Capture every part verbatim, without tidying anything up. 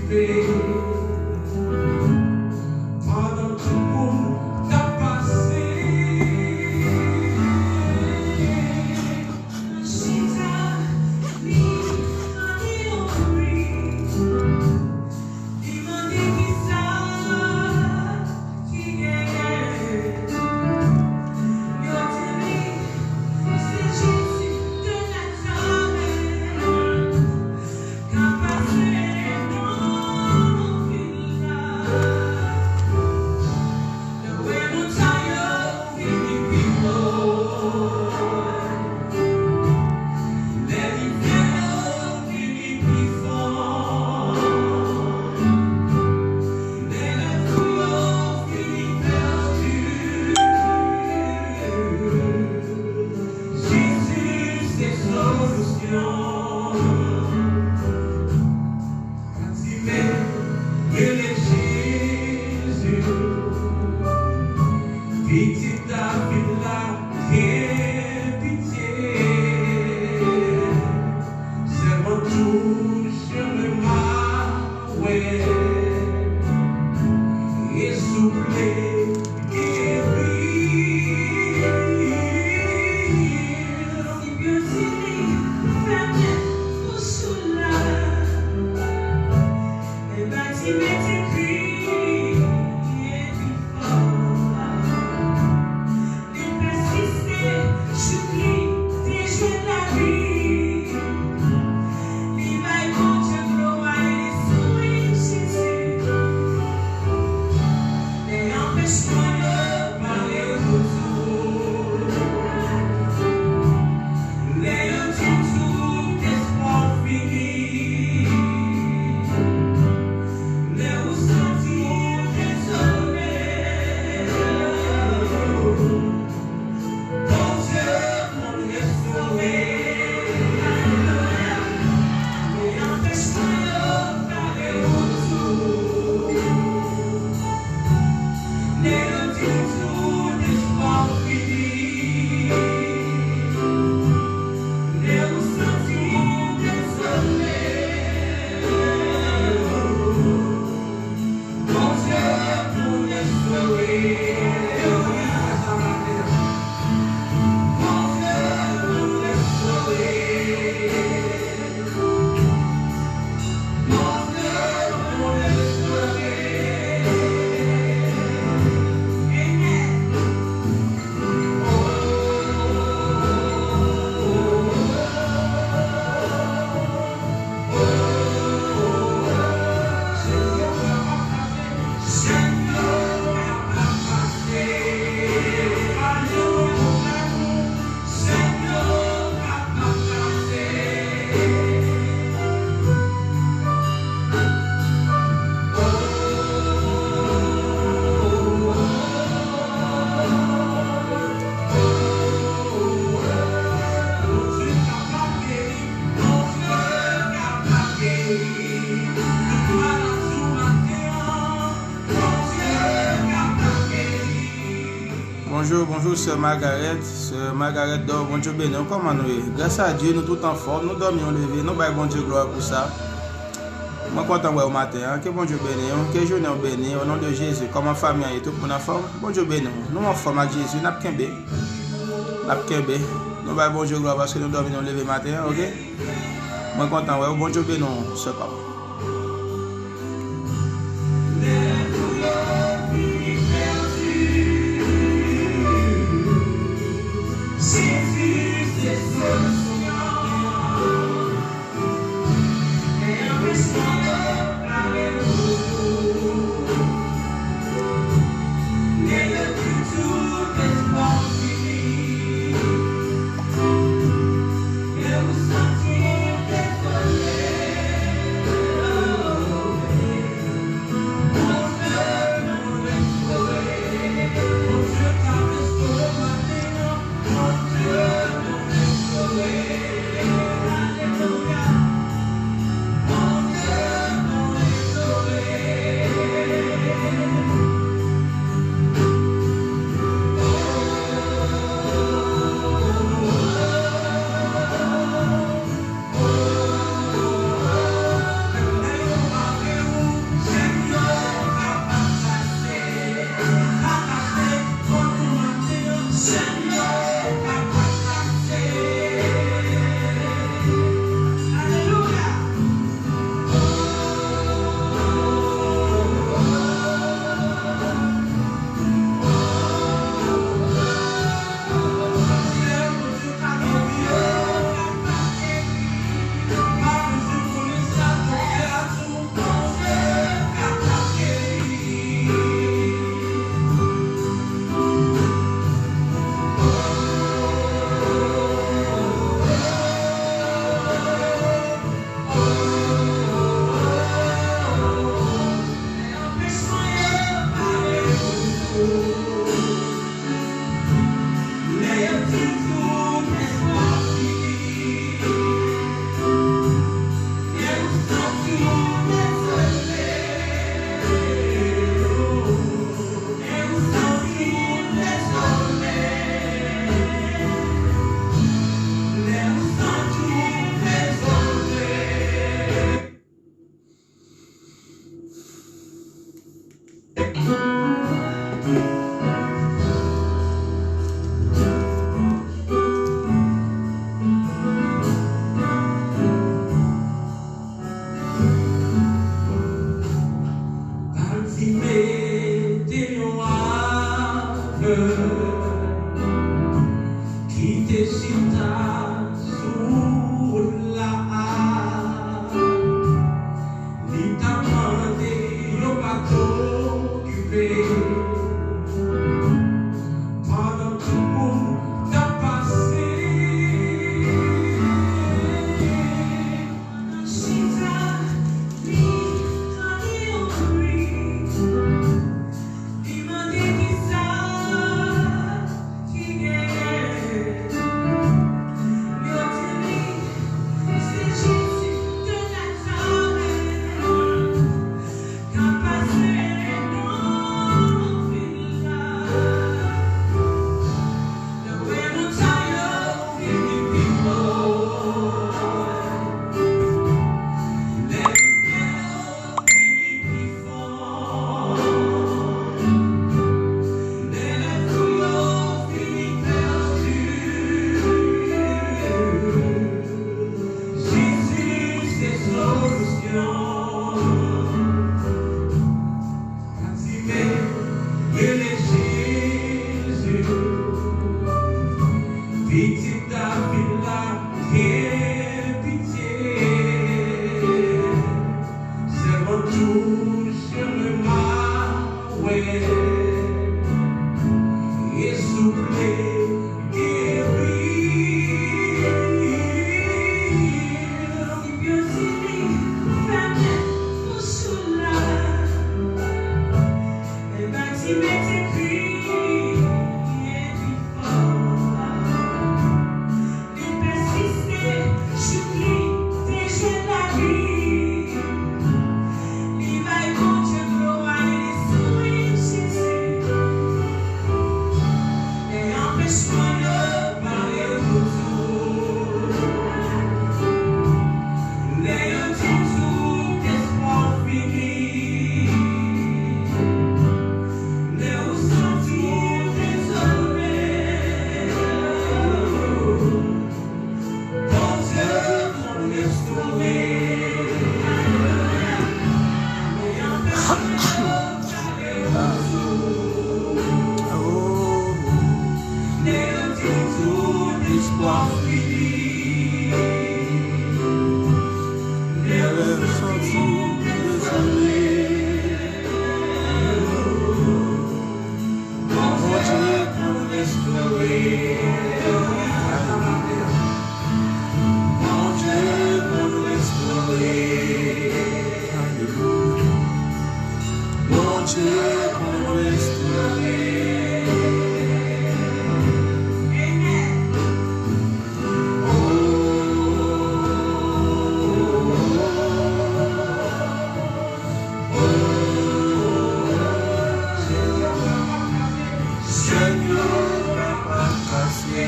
Pandan tout moun t ap pase, chita, li mande yon pri, li mande kisa ki genyen. Yo di li, se Jezi de Nazarèt. Ka pase nan vil la. Lè w wè montay yo vini pi wo. Lè rivyè yo vini pi fò. Lè lèfou yo vini pèdi. Jezi se solisyon. Batime, rele Jezi. Pitit David la, gen pitye. Sèlman touche men m a wè. E souple, geri. Disip yo di li, fèmen bouch ou la. Men Batime te kriye pi fò. Li pèsiste jouk li te jwenn lavi. Li bay Bondye glwa e li souri Jezi. Lè anpèchman yo pale otou, lè yo di tout espwa w fini, lè ou santi w dezole, Bondye konn restore. Alelouya. Lè anpèchman yo pale otou, lè yo di tout espwa w fini, lè ou santi w dezole, Bondye pou restore. Bondye pou restore. Bondye pou restore. Amen. Bonjou, bonjou, sè Margaret, sè Margaret Dor, Bondye beni w, kòman nou ye? Gras a Dye, nou tout anfòm, nou dòmi, nou leve, nou bay Bondye glwa pou sa. Mwen kontan wè w maten an, ke Bondye beni w, ke jounen w beni, o non de Jezi, kòman fanmi an ye, tout moun anfòm? Bondye beni w, nou anfòm ak Jezi, n ap kenbe, n ap kenbe, nou bay Bondye glwa paske nou dòmi, nou leve maten an, oke? Mwen kontan wè w, Bondye beni w, sè pa m. Bondye konn restore. Alelouya. Bondye konn restore. Alelouya. Bondye konn restore. Senyè, ou kapab pase.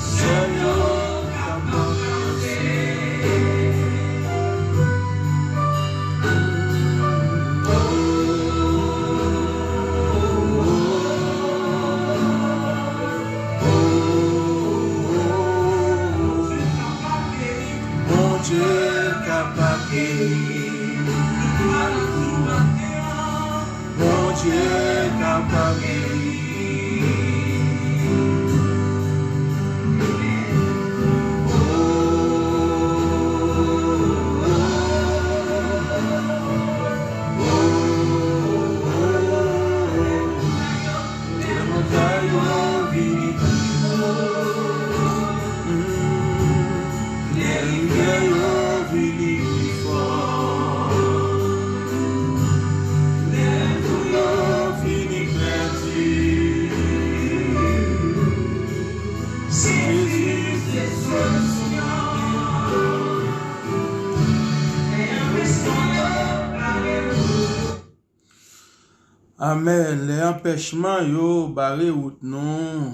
Senyè, ou kapab pase. Bondye kapab geri. Alelouya. Bondye kapab geri. Lè montay yo vini pi wo, lè rivyè yo vini pi fò, lè tou yo vini pèdi, Jezi se solisyon. Amèn. Lè anpèchman yo bare wout nou,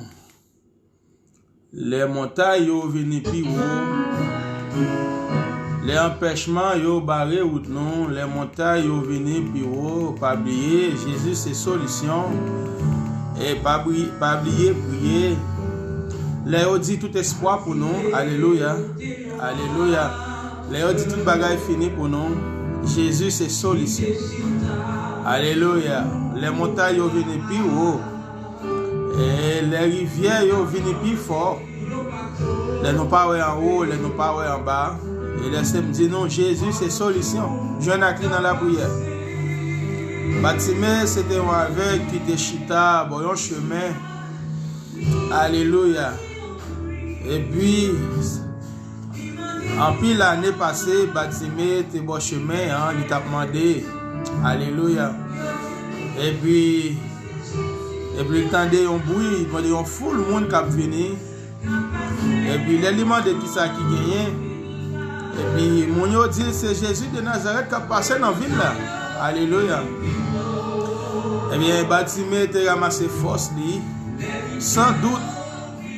lè montay yo vini pi wo, lè anpèchman yo bare wout nou, lè montay yo vini pi wo, pa bliye, Jezi se solisyon. E pa bri-, pa bliye priye. Lè yo di tout espwa pou nou, alelouya. Alelouya. Lè yo di tout bagay fini pou nou, Jezi se solisyon. Alelouya. Lè montay yo vini pi wo, e lè rivyè yo vini pi fò, lè nou pa wè anwo, lè nou pa wè anba, e lè se m di nou, Jezi se solisyon. Jwenn ak li nan lapriyè. Batime se te yon avèg ki te chita bò yon chemen. Alelouya. Epi, anpil ane pase, Batime te bò chemen an, li t ap mande. Alelouya. Epi, epi li tande yon bri, li tande yon foul moun k ap vini. Epi lè li mande kisa ki genyen, epi moun yo di l se Jezi de Nazarèt k ap pase nan vil la. Alelouya. Ebyen, Batime te ranmase fòs li. San dout,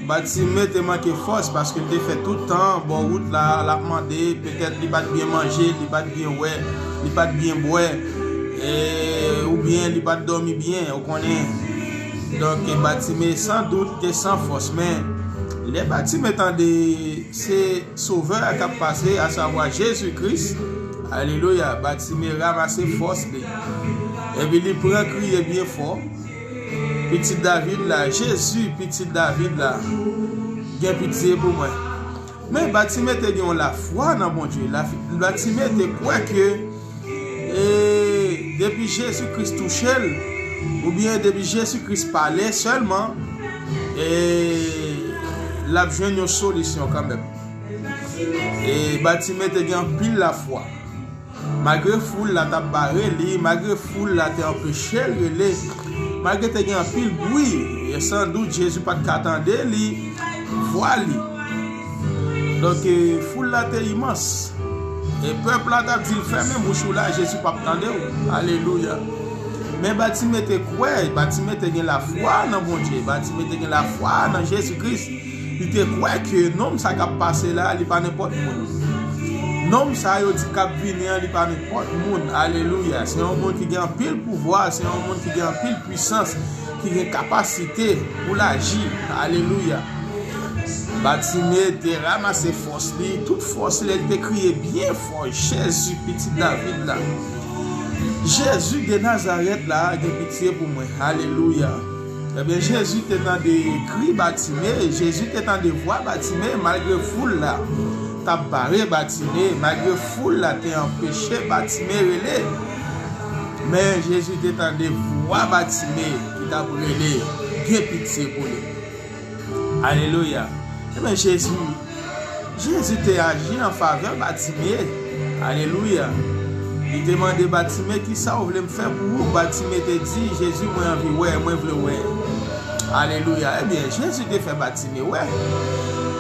Batime te manke fòs paske l te fè tout tan bò wout la, l ap mande, petèt li pa t byen manje, li pa t byen wè, li pa t byen bwè, e, oubyen li pa t dòmi byen, ou konnen. Donk, Batime san dout te san fòs, men lè Batime tande se Sovè a k ap pase, asavwa Jezi Kris, alelouya, Batime ranmase fòs li. Epi li pran kriye byen fò, Pitit David la, Jezi, Pitit David la, gen pitye pou mwen. Men Batime te gen yon lafwa nan Bondye. Lafi-, Batime te kwè ke, e, depi Jezi Kris touche l, oubyen depi Jezi Kris pale sèlman, e, l ap jwenn yon solisyon kanmenm. E Batime te gen anpil lafwa. Malgre foul la t ap bare li, malgre foul la te anpeche l rele, malgre te gen anpil bri, e san dout Jezi pa t ka tande li, vwa li. Donk, e, foul la te imans. E pèp la t ap di l, "Fèmen bouch ou la, Jezi p ap tande w." Alelouya. Men Batime te kwè, Batime te gen lafwa nan Bondye, Batime te gen lafwa nan Jezi Kris. Li te kwè ke nonm sa k ap pase la, li pa nenpòt moun. Nonm sa yo di k ap vini an, li pa nenpòt moun. Alelouya. Se yon moun ki gen anpil pouvwa, se yon moun ki gen anpil pwisans, ki gen kapasite pou l aji. Alelouya. Batime te ranmase fòs li, tout fòs li, li te kriye byen fò, "Jezi, Pitit David la. Jezi de Nazarèt la, gen pitye pou mwen." Alelouya. Ebyen, Jezi te tande kri Batime, Jezi te tande vwa Batime, malgre foul la. t ap bare Batime, malgre foul la te anpeche Batime rele. Men Jezi te tande vwa Batime ki t ap rele, gen pitye pou li. Alelouya. Ebyen, Jezi, Jezi te aji an favè Batime. Alelouya. Li te mande Batime, "Kisa w vle m fè pou ou?" Batime te di, "Jezi, mwen anvi wè, mwen vle wè." Alelouya. Ebyen, Jezi te fè Batime wè.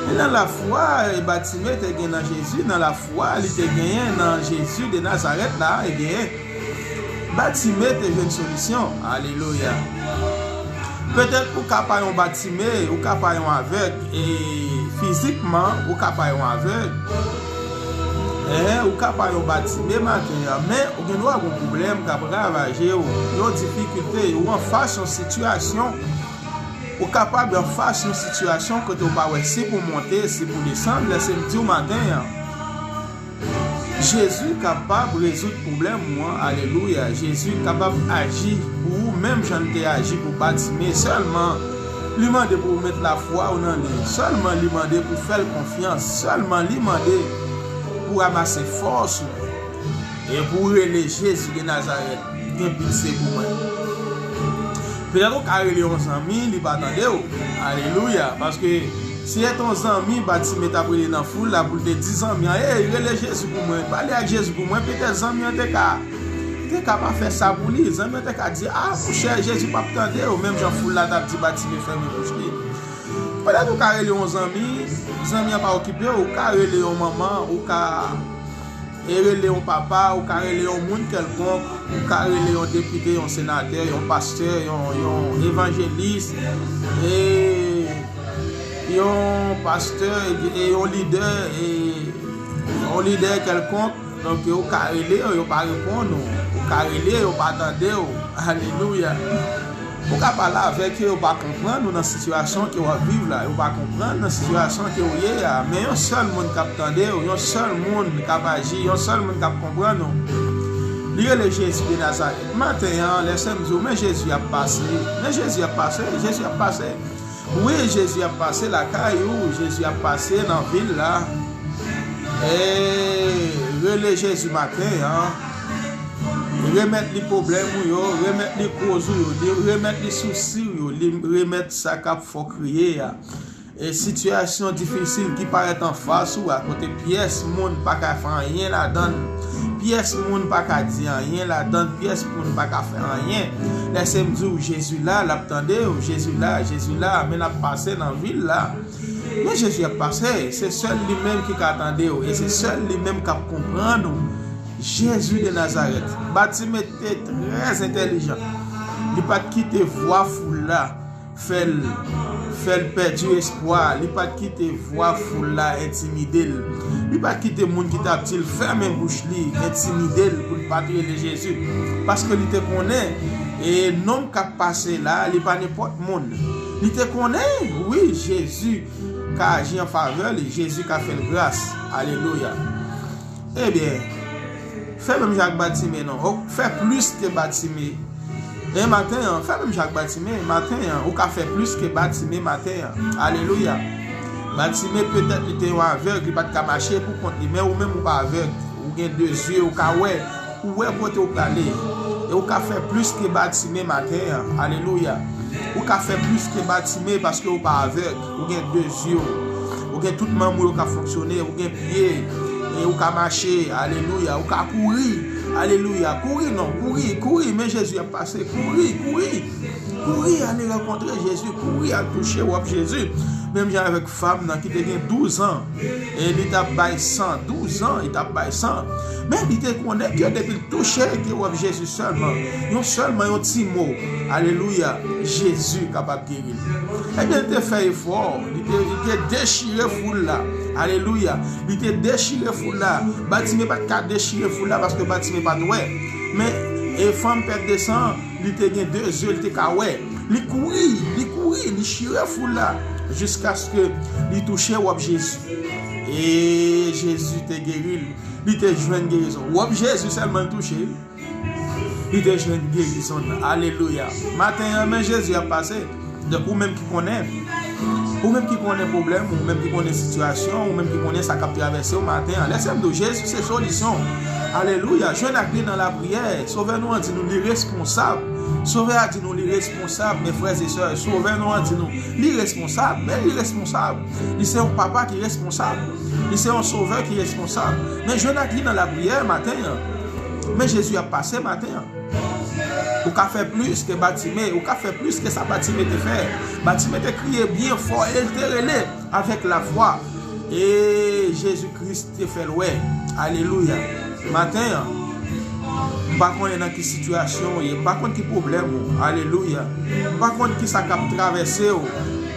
E nan lafwa Batime te gen nan Jezi, nan lafwa li te genyen nan Jezi de Nazarèt la, ebyen, Batime te jwenn solisyon. Alelouya. Petèt ou ka pa yon Batime, ou ka pa yon avèg, e fizikman, ou ka pa yon avèg. Ehe, ou ka pa yon Batime maten an, men ou gen dwa gon pwoblèm k ap ravaje w, yon difikilte, ou anfas yon sitiyasyon. Ou kapab anfas yon sitiyasyon kote ou pa wè si pou monte, si pou desann, lè se m di w maten an. Jezi kapab rezoud pwoblèm ou an. Alelouya. Jezi kapab aji pou ou menm jan l te aji pou Batime. Sèlman, li mande pou ou met lafwa ou nan li. Sèlman, li mande pou fè l konfyans. Sèlman, li mande pou ranmase fòs ou. E pou rele Jezi de Nazarèt, gen pitye pou mwen. Petèt ou ka rele yon zanmi, li pa tande w. Alelouya. Paske si se te yon zanmi, Batime t ap rele nan foul la pou l te di zanmi an, "Ey, rele Jezi pou mwen, pale ak Jezi pou mwen." Petèt zanmi an te ka, te ka pa fè sa pou li. Zanmi an te ka di, "A, monchè, Jezi p ap tande w." Menm jan foul la t ap di Batime fèmen bouch li. Petèt ou ka rele yon zanmi, zanmi an pa okipe w, ou ka rele yon manman, ou ka e rele yon papa, ou ka rele yon moun kèlkonk, ou ka rele yon depite, yon senatè, yon pastè, yon, yon evanjelis, e yon pastè, e yon lidè, e yon lidè kèlkonk. Donk, ou ka rele yo, yo pa reponn ou. Ou ka rele yo, yo pa tande w. Alelouya. Ou ka pale avèk yo, yo pa konprann ou nan sitiyasyon ke w ap viv la. Yo pa konprann nan sitiyasyon ke w ye a. Men yon sèl moun k ap tande w, yon sèl moun k ap aji, yon sèl moun k ap konprann ou. Li rele Jezi de Nazarèt. Maten an, lè se m di w, men Jezi ap pase. Men Jezi ap pase, Jezi ap pase. Wi, Jezi ap pase lakay ou, Jezi ap pase nan vil la. E rele Jezi maten an. Remèt li pwoblèm ou yo, remèt li koz ou yo, li remèt li sousi w yo, li remèt sa k ap fè w kriye a. E sitiyasyon difisil ki parèt anfas ou a, kote pyès moun pa ka fè anyen ladan l, pyès moun pa ka di anyen ladan l, pyès moun pa ka fè anyen. Lè se m di w, Jezi la, l ap tande w, Jezi la, Jezi la, men l ap pase nan vil la. Men Jezi ap pase, se sèl li menm ki ka tande w, e se sèl li menm k ap konprann ou. Jezi de Nazarèt. Batime te trè entèlijan. Li pa t kite vwa foul la fè l, fè l pèdi espwa. Li pa t kite vwa foul la entimide l. Li pa t kite moun ki t ap di l fèmen bouch li entimide l pou l pa t rele Jezi. Paske li te konnen, e, nonm k ap pase la, li pa nenpòt moun. Li te konnen, wi, Jezi ka aji an favè li, Jezi ka fè l gras. Alelouya. Ebyen, fè menm jan ak Batime non. Ou fè plis ke Batime. E maten an, fè menm jan ak Batime. Maten an, ou ka fè plis ke Batime maten an. Alelouya. Batime, petèt li te yon avèg, li pa t ka mache pou kont li, men ou menm ou pa avèg. Ou gen de zye, ou ka wè. Ou wè kote ou prale. E ou ka fè plis ke Batime maten an. Alelouya. Ou ka fè plis ke Batime paske ou pa avèg. Ou gen de zye w. Ou gen tout manm ou yo k ap fonksyone. Ou gen pye. E ou ka mache. Alelouya. Ou ka kouri. Alelouya. Kouri non. Kouri. Kouri. Men Jezi ap pase. Kouri. Kouri. Kouri ale rankontre Jezi. Kouri al touche wòf Jezi. Menm jan avèk fanm nan ki te gen douz an. E li t ap bay san. Douz an, li t ap bay san. Men li te konnen ke depi l touche ke wòf Jezi sèlman, yon sèlman yon ti mo, alelouya, Jezi kapab geri l. Ebyen, li te fè efò, li te, li te dechire foul la. Alelouya. Li te dechire foul la. Batime pa t ka dechire foul la paske Batime pa t wè. Men, e fanm pèt de san, li te gen de zye, li te ka wè. Li kouri, li kouri, li chire foul la, jiskaske li touche wòf Jezi. E Jezi te geri l. Li te jwenn gerizon. Wòf Jezi sèlman l touche. Li te jwenn gerizon nan. Alelouya. Maten an, men Jezi ap pase. Donk, ou menm ki konnen, Ou menm ki konnen pwoblèm, ou menm ki konnen sitiyasyon, ou menm ki konnen sa k ap travèse w maten an. Lèse m di w, Jezi se solisyon. Alelouya. Jwenn ak li nan lapriyè. Sovè nou an di nou li responsab. Sovè a di nou li responsab, men frè e sè. Sovè nou an di nou li responsab, men li responsab. Li se yon papa ki responsab. Li se yon sovè ki responsab. Men jwenn ak li nan lapriyè maten an. Men Jezi ap pase maten an. Ou ka fè plis ke Batime, ou ka fè plis ke sa Batime te fè. Batime te kriye byen fò e l te rele avèk lafwa. E Jezi Kris te fè l wè. Alelouya. Maten an, m pa konnen nan ki sitiyasyon w ye, m pa konn ki pwoblèm ou. Alelouya. M pa konn ki sa k ap travèse w.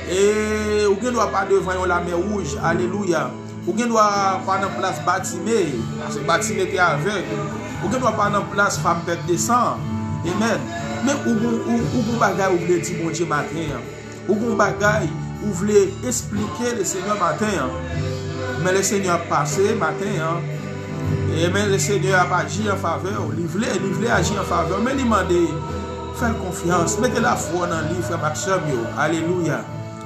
E ou gen dwa pa devan yon lamè wouj. Alelouya. Ou gen dwa pa nan plas Batime, paske Batime te avèg. Ou gen dwa pa nan plas fanm pèt de san. Amèn. Men ou gon, ou, ou gon bagay ou vle di Bondye maten an. Ou gon bagay ou vle esplike Lesenyè maten an. Men Lesenyè ap pase maten an. E men Lesenyè ap aji an favè w. Li vle, li vle aji an favè w. Men li mande, fè l konfyans. Mete lafwa w nan li, frè m ak sè m yo. Alelouya.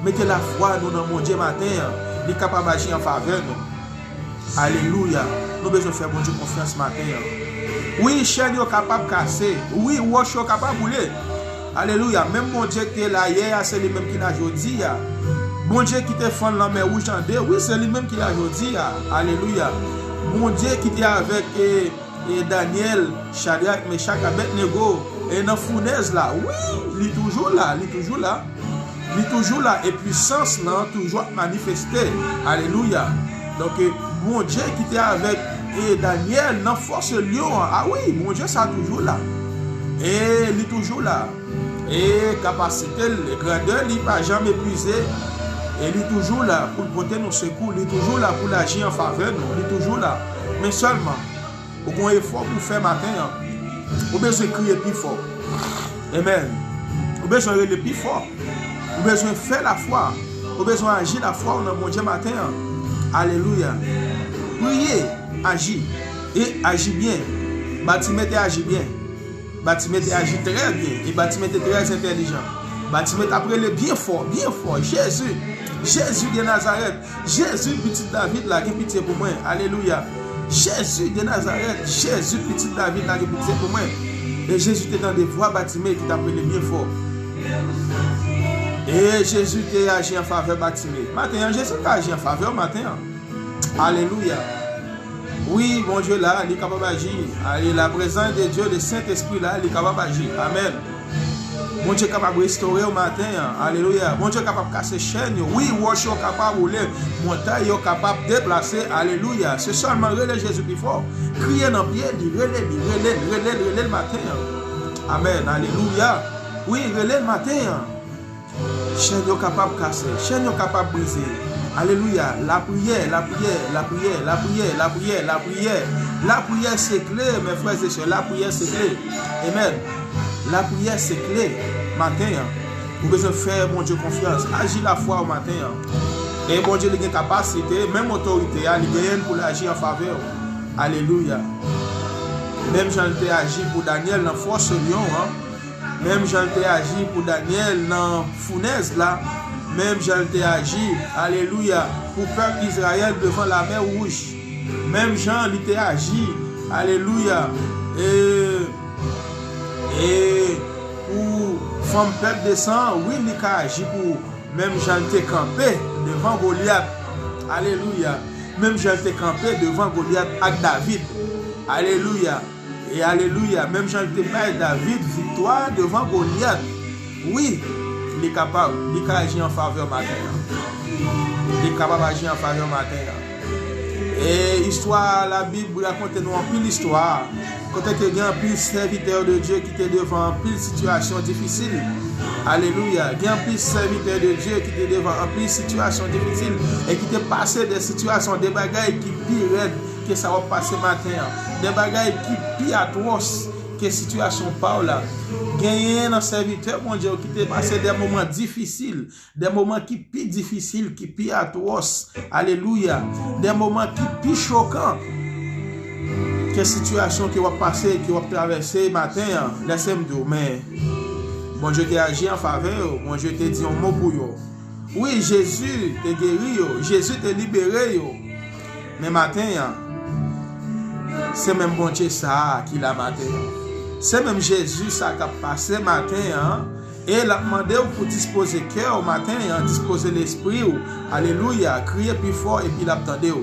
Mete lafwa nou nan Bondye maten an. Li kapab aji an favè nou. Alelouya. Nou bezwen fè Bondye konfyans maten an. Wi, chèn yo kapab kase. Wi, wòch yo kapab boule. Alelouya. Menm Bondye ki te la yè a, se li menm ki la jodi a. Bondye ki te fann lanmè wouj an de, wi, se li menm ki la jodi a. Alelouya. Bondye ki te avèk, e, e Danyèl, Chadrak, Mechak, Abèdnego, e nan founèz la. Wi, li toujou la, li toujou la. Li toujou la, e pwisans lan toujou ap manifeste. Alelouya. Donk, e, Bondye ki te avèk, e, Danyèl nan fòs lyon an. A wi, Bondye sa toujou la. E li toujou la. E kapasite l, grandè li pa janm epuize. E li toujou la pou l pote nou sekou. Li toujou la pou l aji an favè nou. Li toujou la. Men sèlman, ou gon efò pou w fè maten an. Ou bezwen kriye pi fò. Amèn. Ou bezwen rele pi fò. Ou bezwen fè lafwa. Ou bezwen aji lafwa w nan Bondye maten an. Alelouya. Priye, aji. E aji byen. Batime te aji byen. Batime te aji trè byen. E Batime te trè entèlijan. Batime t ap rele byen fò, byen fò. Jezi! Jezi de Nazarèt! Jezi, pitit David la, gen pitye pou mwen. Alelouya. Jezi de Nazarèt, Jezi, pitit David la, gen pitye pou mwen. E Jezi te tande vwa Batime ki t ap rele byen fò. E Jezi te aji an favè Batime. Maten an, Jezi ka aji an favè w maten an. Alelouya. Wi, Bondye la, li kapab aji. Ale, la prezans de Dye, le Sentespri la, li kapab aji. Amèn. Bondye kapab restore w maten an. Alelouya. Bondye kapab kase chèn yo. Wi, wòch yo kapab woule. Montay yo kapab deplase. Alelouya. Se sèlman rele Jezi pi fò. Kriye nan pye li, rele li, rele l, rele l, rele l maten an. Amèn. Alelouya. Wi, rele l maten an. Chèn yo kapab kase, chèn yo kapab brize. Alelouya. Lapriyè, lapriyè, lapriyè, lapriyè, lapriyè, lapriyè. Lapriyè se kle, men frè e sè, lapriyè se kle. Amèn. Lapriyè se kle. Maten an, ou bezwen fè Bondye konfyans. Aji lafwa w maten an. E Bondye li gen kapasite, menm otorite a, li genyen l pou l aji an favè w. Alelouya. Menm jan l te aji pou Danyèl nan fòs lyon an, menm jan l te aji pou Danyèl nan founèz la, menm jan l te aji, alelouya, pou pèp Izrayèl devan lamè wouj. Menm jan li te aji, alelouya, e, e pou fanm pèp de san, wi, li ka aji pou ou. Menm jan l te kanpe devan Golyat, alelouya, menm jan l te kanpe devan Golyat ak David, alelouya. E alelouya, menm jan l te bay David viktwa devan Golyat. Wi, li kapab, li ka aji an favè w maten an. Li kapab aji an favè w maten an. E istwa Labib rakonte nou anpil istwa. Kote ke gen anpil sèvitè de Dye ki te devan anpil sitiyasyon difisil. Alelouya. Gen anpil sèvitè de Dye ki te devan anpil sitiyasyon difisil e ki te pase de sitiyasyon, de bagay ki pi rèd ke sa w ap pase maten an, de bagay ki pi atwòs ke sitiyasyon pa w la. Genyen nan sèvitè Bondye yo ki te pase de moman difisil, de moman ki pi difisil, ki pi atwòs. Alelouya. De moman ki pi chokan ke sitiyasyon ke w ap pase, ke w ap travèse maten an. Lèse m di w, men Bondye te aji an favè yo. Bondye te di yon mo pou yo. Wi, Jezi te geri yo, Jezi te libere yo. Men maten an, se menm Bondye sa a ki la maten an. Se menm Jezi sa k ap pase maten an. E l ap mande w pou dispoze kè w maten an, dispoze lespri w. Alelouya. Kriye pi fò epi l ap tande w.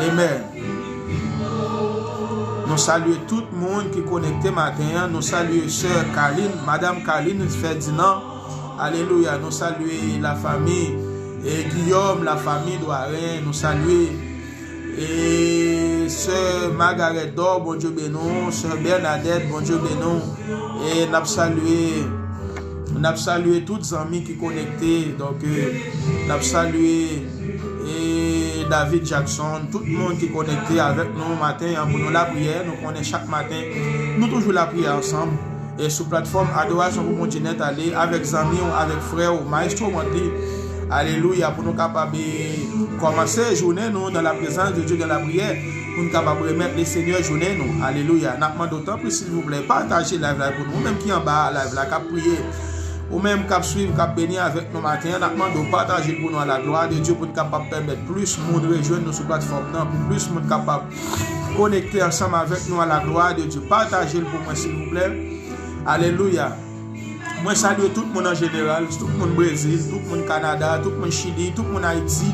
Amen. Nou salye tout moun ki konekte maten an. Nou salye sè Kalin, madam Kalin Fèdinan. Alelouya. Nou salye lafanmi e Giyòm, lafanmi Dwaren. Nou salye e sè Margaret Dor, Bondye beni w. Sè Bernadette, Bondye beni w. E n ap salye, n ap salye tout zanmi ki konekte. Donk, e, n ap salye e David Jackson, tout moun ki konekte avèk nou maten an pou nou lapriyè. Nou konnen chak maten, nou toujou lapriyè ansanm. E sou platfòm Adorasyon pou Bondye Nèt Ale avèk zanmi w, avèk frè w, Maestro Wandy. Alelouya, pou nou kapab, e, kòmanse jounen nou dans la présence de Dieu, dans la prière, pou nou kapab remèt le Senyè jounen nou. Alelouya. N ap mande w tanpri, silvouplè, pataje live la pou nou. Ou menm ki anba live la, k ap priye, ou menm k ap swiv, k ap beni avèk nou maten an, n ap mande w pataje l pou nou, à la gloire de Dieu, pou n kapab pèmèt plis moun rejwenn nou sou platfòm nan, pou plis moun kapab konekte ansanm avèk nou, à la gloire de Dieu. Pataje l pou mwen, silvouplè. Alelouya. Mwen salye tout moun an jeneral, tout moun Brezil, tout moun Kanada, tout moun Chili, tout moun Ayiti,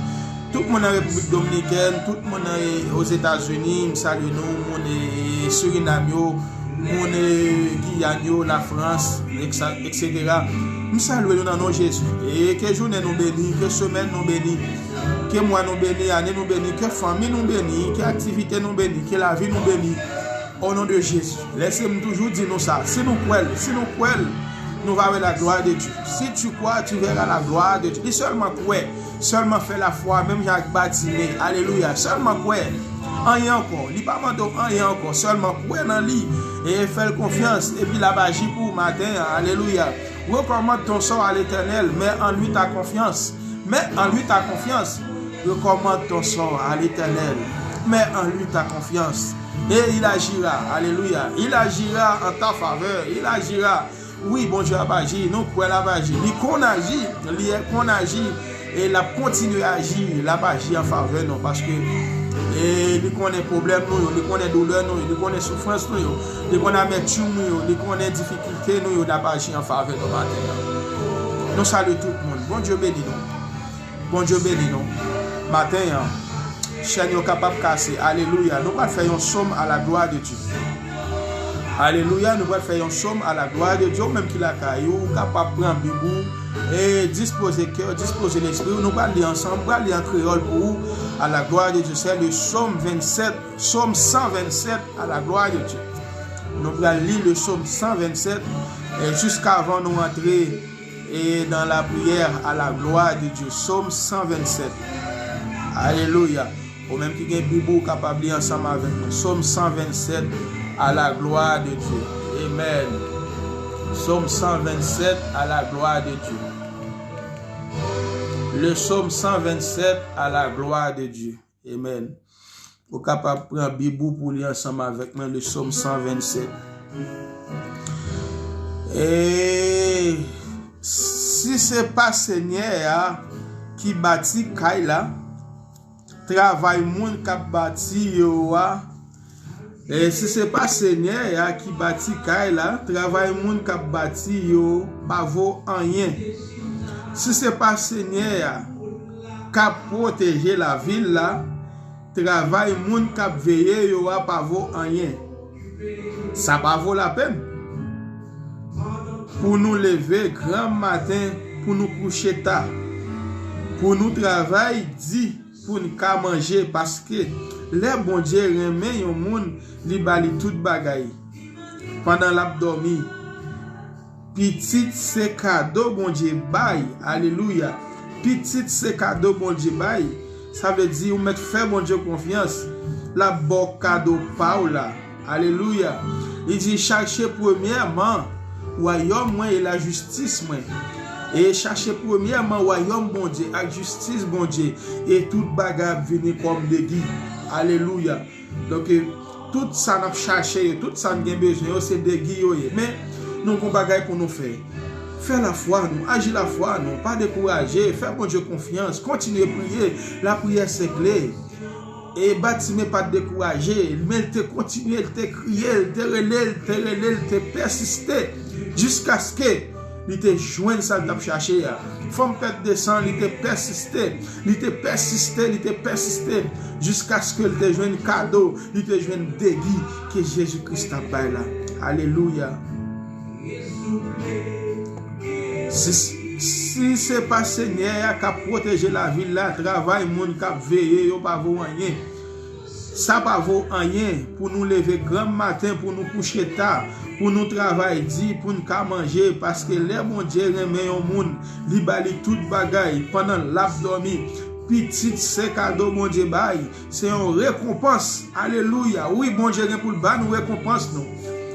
tout moun nan Repiblik Dominikèn, tout moun nan, e, Ozetazini, m salye nou, moun, e, Surinam yo, moun, e, Giyàn yo, Lafrans, eksa-, etsetera. M salye nou nan non Jezi. E ke jounen nou beni, ke semèn nou beni, ke mwa nou beni, ane nou beni, ke fanmi nou beni, ke aktivite nou beni, ke lavi nou beni. O non de Jezi. Lèse m toujou di nou sa. Si nou kwè l, si nou kwè l, nou va wè la gloire de Dieu. Si tu crois, tu verras la gloire de Dieu. Li sèlman kwè. Sèlman fè lafwa, menm jan ak Batime. Alelouya. Sèlman kwè. Anyen ankò. Li pa mande w anyen ankò. Sèlman kwè nan li. E fè l konfyans. Epi l ap aji pou ou maten an. Alelouya. Recommande ton sort à l'Éternel, mets en lui ta confiance. Mets en lui ta confiance. Recommande ton sort à l'Éternel. Mets en lui ta confiance. Et il agira. Alelouya. Il agira en ta faveur. Il agira. Wi, Bondye ap aji. Nou kwè l ap aji. Li konn aji. Li konn aji. E l ap kontinye aji. L ap aji an favè nou. Paske, e, li konnen pwoblèm nou yo. Li konnen doulè nou yo. Li konnen soufrans nou yo. Li konnen amètim nou yo. Li konnen difikilte nou yo. L ap aji an favè nou maten an. Nou salye tout moun. Bondye beni nou. Bondye beni nou. Maten an, chèn yo kapab kase. Alelouya. Nou pral fè yon sòm à la gloire de Dieu. Alelouya. Nou pral fè yon sòm à la gloire de Dieu. Ou menm ki lakay ou, ou kapab pran Bib ou e dispoze kè w, dispoze lespri w. Nou pral li ansanm, pral li an kreyòl pou ou. À la gloire de Dieu. C'est le psaume vingt-sept, psaume cent vingt-sept, à la gloire de Dieu. Nou pral li le psaume cent vingt-sept, e jiskavan nou antre e dans la prière à la gloire de Dieu. Psaume cent vingt-sept. Alelouya. Ou menm ki gen Bib ou, ou kapab li ansanm avèk mwen. Psaume cent vingt-sept, à la gloire de Dieu. Amen. Psaume cent vingt-sept, à la gloire de Dieu. Le psaume cent vingt-sept, à la gloire de Dieu. Amen. Ou kapab pran Bib ou pou li ansanm avèk mwen, le psaume cent vingt-sept. E si se pa Senyè a ki bati kay la, travay moun k ap bati yo a, e si se pa Senyè a ki bati kay la, travay moun k ap bati yo pa vo anyen. Si se pa Senyè a k ap pwoteje lavil la, travay moun k ap veye yo a pa vo anyen. Sa pa vo lapenn pou nou leve granm maten, pou nou kouche ta, pou nou travay di, pou n ka manje, paske lè Bondye renmen yon moun, li ba li tout bagay. Pandan l ap dòmi, pitit se kado Bondye bay. Alelouya. Pitit se kado Bondye bay. Sa vle di ou mèt fè Bondye konfyans. L ap ba w kado pa w la. Alelouya. Li di, chache premyèman wayòm mwen e lajistis mwen. E chache premyèman wayòm Bondye ak jistis Bondye, e tout bagay ap vini kòm degi. Alelouya. Donk, tout sa n ap chache yo, tout sa n gen bezwen yo, se degi yo ye. Men, nou gon bagay pou nou fè. Fè lafwa nou, aji lafwa nou, pa dekouraje, fè Bondye konfyans, kontinye priye, lapriyè se kle. E Batime pa t dekouraje, men l te kontinye, l te kriye, l te rele, l te rele, l te pèsiste, jiskaske li te jwenn sa l t ap chache a. Fanm pèt de san, li te pèsiste, li te pèsiste, li te pèsiste, jiskaske l te jwenn kado, li te jwenn degi ke Jezi Kris t ap bay la. Alelouya. Si, si se pa Senyè a k ap pwoteje lavil la, travay moun k ap veye yo pa vo anyen. Sa pa vo anyen pou nou leve granm maten, pou nou kouche ta, pou nou travay di, pou n ka manje, paske lè Bondye renmen yon moun, li ba li tout bagay pandan l ap dòmi. Pitit se kado Bondye bay, se yon rekonpans. Alelouya. Wi, Bondye gen pou l ba nou rekonpans nou.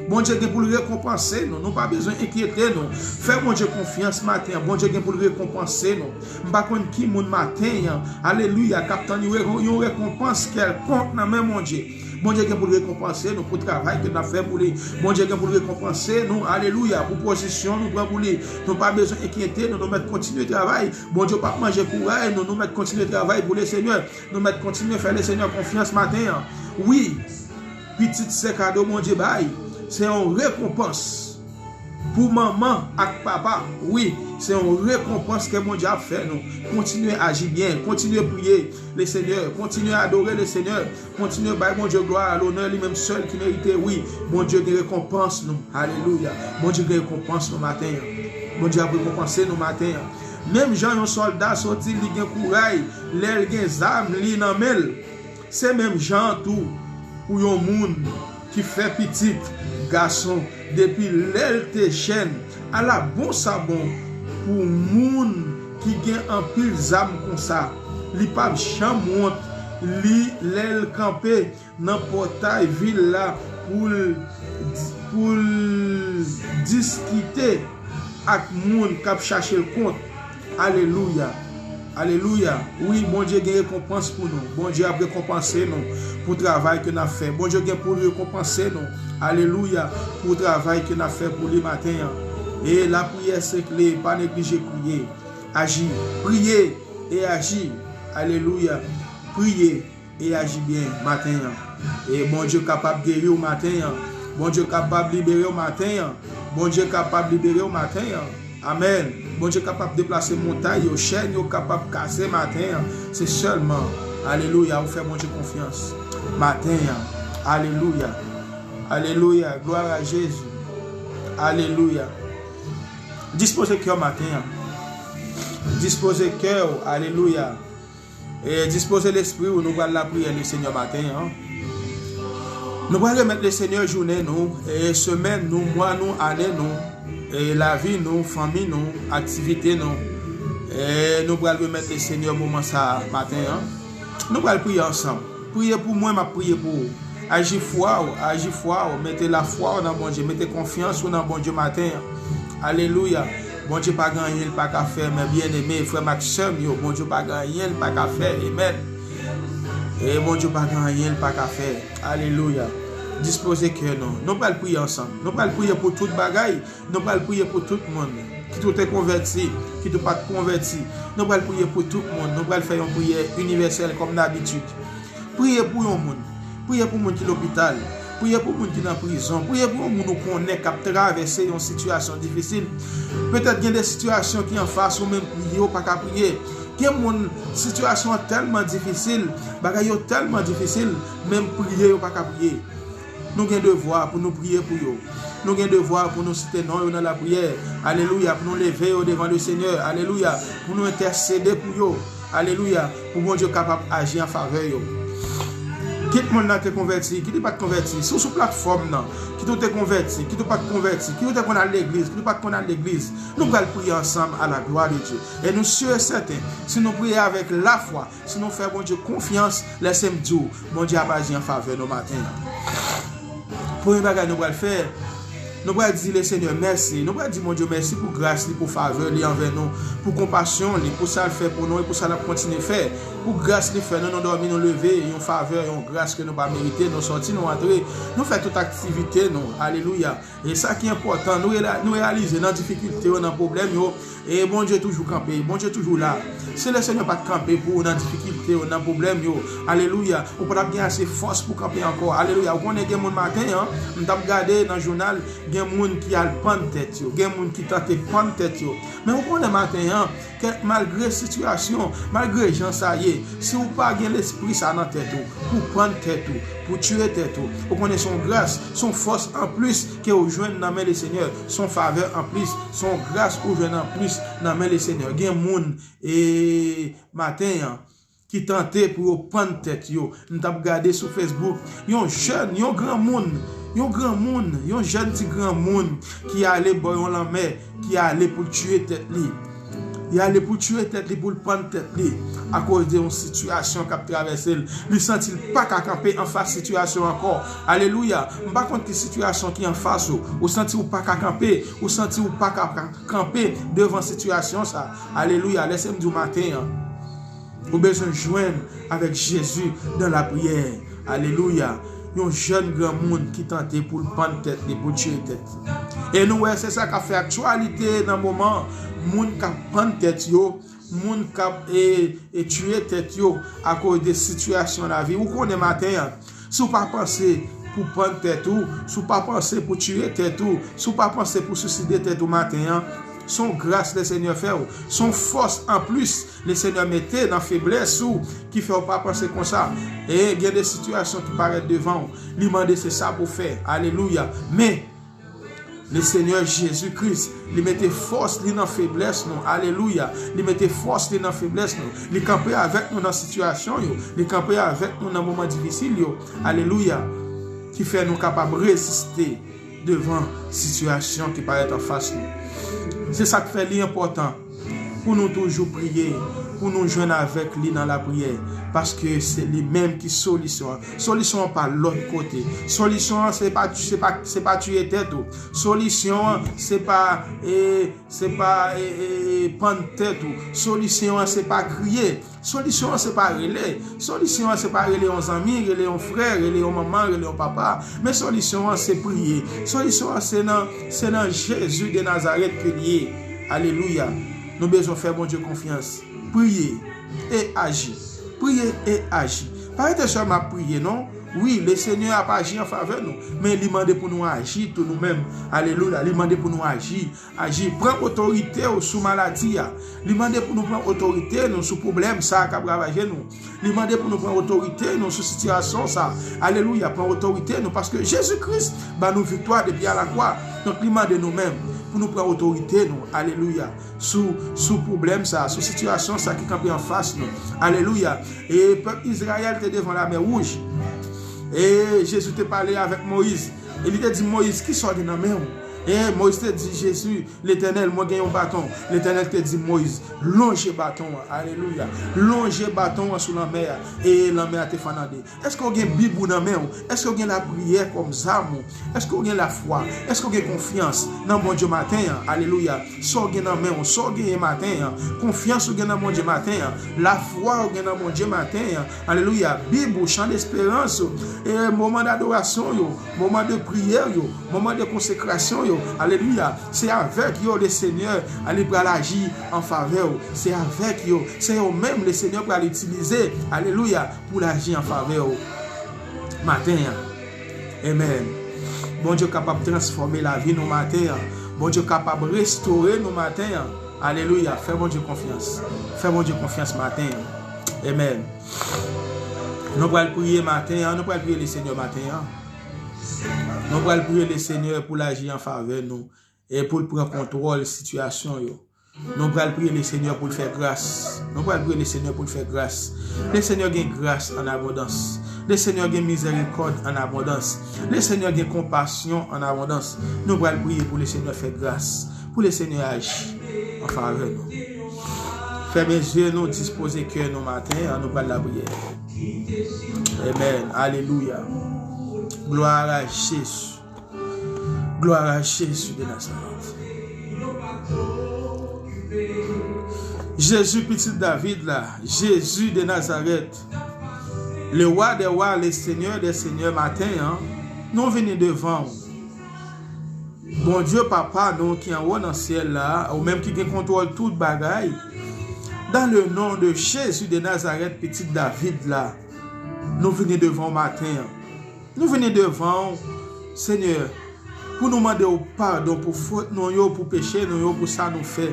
Bondye gen pou l rekonpanse nou. Nou pa bezwen enkyete nou. Fè Bondye konfyans maten an. Bondye gen pou l rekonpanse nou. M pa konn ki moun maten an, alelouya, k ap tann yon re-, yon rekonpans kèlkonk nan men Bondye. Bondye gen pou l rekonpanse nou pou travay ke n ap fè pou li. Bondye gen pou l rekonpanse nou, alelouya, pou pozisyon nou pran pou li. Nou pa bezwen enkyete nou, nou mèt kontinye travay. Bondye p ap manje kouray nou, nou mèt kontinye travay pou Lesenyè. Nou mèt kontinye fè Lesenyè konfyans maten an. Wi, pitit se kado Bondye bay. Se yon rekonpans pou manman ak papa. Wi, se yon rekonpans ke Bondye ap fè nou. Kontinye aji byen, kontinye priye Lesenyè, kontinye adore Lesenyè, kontinye bay Bondye glwa, lonè, li menm sèl ki merite. Wi, Bondye gen rekonpans nou. Alelouya. Bondye gen rekonpans nou maten an. Bondye ap rekonpanse nou maten an. Menm jan yon sòlda soti, li gen kouray lè l gen zam li nan men l. Se menm jan an tou pou yon moun ki fè pitit gason depi lè l te jèn. Ala bon sa bon pou moun ki gen anpil zam konsa. Li p ap janm wont li lè l kanpe nan pòtay vil la pou l, pou l diskite ak moun k ap chache l kont. Alelouya. Alelouya. Wi, Bondye gen rekonpans pou nou. Bondye ap rekonpanse nou pou travay ke n ap fè. Bondye gen pou l rekonpanse nou. Alelouya. Pou travay ke n ap fè pou li maten an. E lapriyè se kle. Pa neglije priye. Aji. Priye e aji. Alelouya. Priye e aji byen maten an. E Bondye kapab geri w maten an. Bondye kapab libere w maten an. Bondye kapab libere w maten an. Amèn. Bondye kapab deplase montay yo, chèn yo kapab kase maten an. Se sèlman, alelouya, ou fè Bondye konfyans maten an. Alelouya. Alelouya. Glwa a Jezi. Alelouya. Dispoze kè w maten an. Dispoze kè w. Alelouya. E dispoze lespri w, nou pral lapriyè Lesenyè maten an. Nou pral remèt Lesenyè jounen nou, e semèn nou, mwa nou, ane nou, e lavi nou, fanmi nou, aktivite nou. E nou pral remèt Lesenyè moman sa a maten an. Nou pral priye ansanm. Priye pou mwen, m ap priye pou ou. Aji fwa w, aji fwa w, mete lafwa w nan Bondye, mete konfyans ou nan Bondye maten an. Alelouya. Bondye pa gen anyen l pa ka fè, men byeneme, frè m ak sè m yo, Bondye pa gen anyen l pa ka fè. Amèn. E Bondye pa gen anyen l pa ka fè. Alelouya. Dispoze kè nou. Nou pral priye ansanm. Nou pral priye pou tout bagay. Nou pral priye pou tout moun. Kit ou te konvèti, kit ou pa t konvèti. Nou pral priye pou tout moun. Nou pral fè yon priyè inivèsèl kòm dabitid. Priye pou yon moun. Priye pou moun ki lopital. Priye pou moun ki nan prizon. Priye pou yon moun ou konnen k ap travèse yon sitiyasyon difisil. Petèt gen de sitiyasyon ki anfas ou, menm priye ou pa ka priye. Gen moun, sitiyasyon an tèlman difisil, bagay yo tèlman difisil, menm priye yo pa ka priye. Nou gen devwa pou nou priye pou yo. Nou gen devwa pou nou site non yo nan lapriyè. Alelouya. Pou nou leve yo devan Lesenyè. Alelouya. Pou nou entèsede pou yo. Alelouya. Pou Bondye kapab aji an favè yo. Kit moun nan te konvèti, kit li pa t konvèti. Si w sou platfòm nan, kit ou te konvèti, kit ou pa t konvèti, kit ou te konn al legliz, kit ou pa t konn al legliz. Nou pral priye ansanm à la gloire de Dieu. E nou si e sèten, si nou priye avèk lafwa, si nou fè Bondye konfyans, lèse m di w, Bondye ap aji an favè nou maten an. Premye bagay nou pral fè, nou pral di Lesenyè mèsi. Nou pral di Bondye mèsi pou gras li, pou favè li anvè nou, pou konpasyon li, pou sa l fè pou nou e pou sa l ap kontinye fè. Pou gras li fè nou, nou dòmi, nou leve, yon favè, yon gras ke nou pa merite, nou sòti, nou antre, nou fè tout aktivite nou. Alelouya. E sa ki enpòtan, nou rela-, nou reyalize nan difikilte yo, nan pwoblèm yo, e Bondye toujou kanpe, Bondye toujou la. Si Lesenyè pa t kanpe pou ou nan difikilte yo, nan pwoblèm yo, alelouya, ou pa t ap gen ase fòs pou kanpe ankò. Alelouya. Ou konnen gen moun maten an, m t ap gade nan jounal, gen moun ki al pann tèt yo, gen moun ki tante pann tèt yo. Men ou konnen maten an, ke malgre sitiyasyon, malgre jan sa ye, si ou pa gen lespri sa nan tèt ou, pou pann tèt ou, pou tiye tèt ou, ou konnen se yon gras, se yon fòs anplis ke ou jwenn nan men Lesenyè, se yon favè anplis, se yon gras ou jwenn anplis nan men Lesenyè. Gen moun, e, maten an, ki tante pou yo pann tèt yo. M t ap gade sou Facebook, yon jèn, yon granmoun, yon granmoun, yon jèn ti granmoun ki ale bò yon lanmè, ki ale pou l tiye tèt li. Li ale pou l tiye tèt li, pou l pann tèt li, akoz de yon sitiyasyon k ap travèse l. Li santi l pa ka kanpe anfas sitiyasyon ankò. Alelouya! M pa konn ki sitiyasyon ki anfas ou. Ou santi ou pa ka kanpe, ou santi ou pa ka ka-, kanpe devan sitiyasyon sa. Alelouya! Lèse m di w maten an, ou bezwen jwenn avèk Jezi dan lapriyè. Alelouya. Yon jèn granmoun ki tante pou l pann tèt li, pou l tiye tèt li. E nou wè, se sa k ap fè aktyalite nan moman. Moun k ap pann tèt yo, moun k ap, e, e tiye tèt yo akoz de sitiyasyon lavi. Ou konnen maten an, si w pa panse pou pann tèt ou, si w pa panse pou tiye tèt ou, si w pa panse pou siside tèt ou maten an, se yon gras Lesenyè fè w, se yon fòs anplis Lesenyè mete nan feblès ou ki fè w pa panse konsa. E gen de sitiyasyon ki parèt devan w, li mande se sa pou w fè. Alelouya. Men, Lesenyè Jezi Kris, li mete fòs li nan feblès nou. Alelouya. Li mete fòs li nan feblès nou. Li kanpe avèk nou nan sitiyasyon yo. Li kanpe avèk nou nan moman difisil yo. Alelouya. Ki fè nou kapab reziste devan sitiyasyon ki parèt anfas nou. Se sa k fè li enpòtan pou nou toujou priye, pou nou jwenn avèk li nan lapriyè, paske se li menm ki solisyon an. Solisyon an pa lòt kote. Solisyon an se pa, se pa, se pa tiye tèt ou. Solisyon an se pa, e, se pa, e, e, e, pann tèt ou. Solisyon an se pa kriye. Solisyon an se pa rele. Solisyon an se pa rele yon zanmi, rele yon frè, rele yon manman, rele yon papa. Men solisyon an se priye. Solisyon an se nan, se nan Jezi de Nazarèt ke li ye. Alelouya. Nou bezwen fè Bondye konfyans. Priye e aji. Priye e aji. Pa rete sèlman ap priye, non. Wi, Lesenyè ap aji an favè nou. Men li mande pou nou aji tou nou menm. Alelouya. Li mande pou nou aji. Aji, pran otorite w sou maladi a. Li mande pou nou pran otorite nou sou pwoblèm sa a k ap ravaje nou. Li mande pou nou pran otorite nou sou sitiyasyon sa a. Alelouya, pran otorite nou, paske Jezi Kris ba nou viktwa depi a lakwa. Donk, li mande nou menm pou nou pran otorite nou. Alelouya. Sou, sou pwoblèm sa a, sou sitiyasyon sa a ki kanpe anfas nou. Alelouya. E pèp Izrayèl te devan Lamè Wouj. E Jezi te pale avèk Moyiz. E li te di Moyiz, "Kisa w gen nan men w?" E Moyiz te di Jezi, "Letènèl, mwen gen yon baton." Letènèl te di Moyiz, "Lonje baton an." Alelouya. "Lonje baton an sou lanmè a." E lanmè a te fann an de. Èske w gen Bib ou nan men w? Èske w gen lapriyè kòm zam ou? Èske w gen lafwa? Èske w gen konfyans nan Bondye maten an? Alelouya. Sa w gen nan men w, sa w genyen maten an, konfyans ou gen nan Bondye maten an, lafwa w gen nan Bondye maten an. Alelouya. Bib ou, chan desperans ou, e moman dadorasyon yo, moman de priyè yo, moman de konsekrasyon yo. Alelouya. Se avèk yo Lesenyè, a, li pral aji an favè w. Se avèk yo. Se yo menm Lesenyè pral itilize. Alelouya. Pou l aji an favè w maten an. Amen. Bondye kapab transfòme lavi nou maten an. Bondye kapab restore nou maten an. Alelouya. Fè Bondye konfyans. Fè Bondye konfyans maten an. Amen. Nou pral priye maten an. Nou pral priye Lesenyè maten an. Nou pral priye Lesenyè pou l aji an favè nou e pou l pran kontwòl sitiyasyon yo. Nou pral priye Lesenyè pou l fè gras. Nou pral priye Lesenyè pou l fè gras. Lesenyè gen gras an abondans. Lesenyè gen mizèrikòd an abondans. Lesenyè gen konpasyon an abondans. Nou pral priye pou Lesenyè fè gras. Pou Lesenyè aji an favè nou. Fèmen zye nou, dispoze kè nou maten an, nou pral lapriyè. Amen. Alelouya. Gloire à Jésus. Gloire à Jésus de Nazareth. Jezi, pitit David la, Jezi de Nazarèt, le wa dè wa, le senyè dè senyè, maten an, nou vini devan w. Bondye Papa nou ki anwo nan syèl la, ou menm ki gen kontwòl tout bagay, dans le nom de Jésus de Nazareth, pitit David la, nou vini devan w maten an. Nou vini devan w, Senyè, pou nou mande w padon pou fòt nou yo, pou peche nou yo, pou sa nou fè.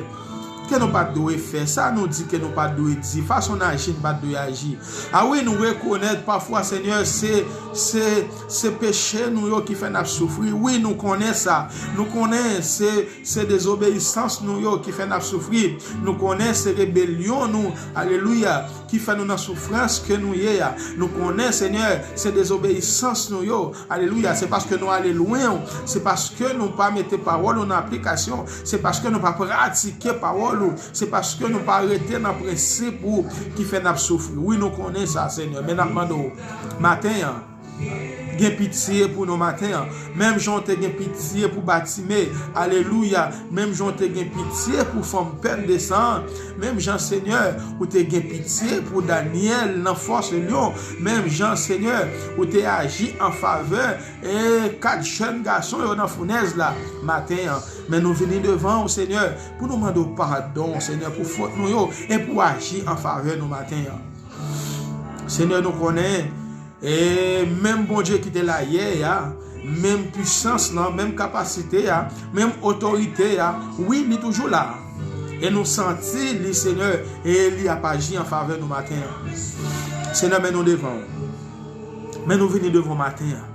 Ke nou pa t dwe fè, sa nou di ke nou pa t dwe di, fason n aji n pa t dwe aji. A wi, nou rekonèt pafwa, Senyè, se, se, se peche nou yo ki fè n ap soufri. Wi, nou konnen sa. Nou konnen se, se dezobeyisans nou yo ki fè n ap soufri. Nou konnen se rebelyon nou, alelouya, ki fè nou nan soufrans ke nou ye a. Nou konnen, Senyè, se dezobeyisans nou yo. Alelouya. Se paske nou ale lwen w. Se paske nou pa mete pawòl ou nan aplikasyon. Se paske nou pa pratike pawòl ou. Se paske nou pa rete nan prensip ou ki fè n ap soufri. Wi, nou konnen sa, Senyè. Men n ap mande w, maten an, gen pitye pou nou maten an. Menm jan w te gen pitye pou Batime. Alelouya. Menm jan w te gen pitye pou fanm pèn de san an. Menm jan, Senyè, ou te gen pitye pou Danyèl nan fòs lyon. Menm jan, Senyè, ou te aji an favè, e, kat jèn gason yo nan founèz la maten an. Men nou vini devan w, Senyè, pou nou mande w padon, Senyè, pou fòt nou yo, e pou aji an favè nou maten an. Senyè, nou konnen, e, menm Bondye ki te la yè a, menm pisans lan, menm kapasite a, menm otorite a, wi, li toujou la. E nou santi li, Senyè, e li ap aji an favè nou maten an. Senyè, men nou devan w. Men nou vini devan w maten an.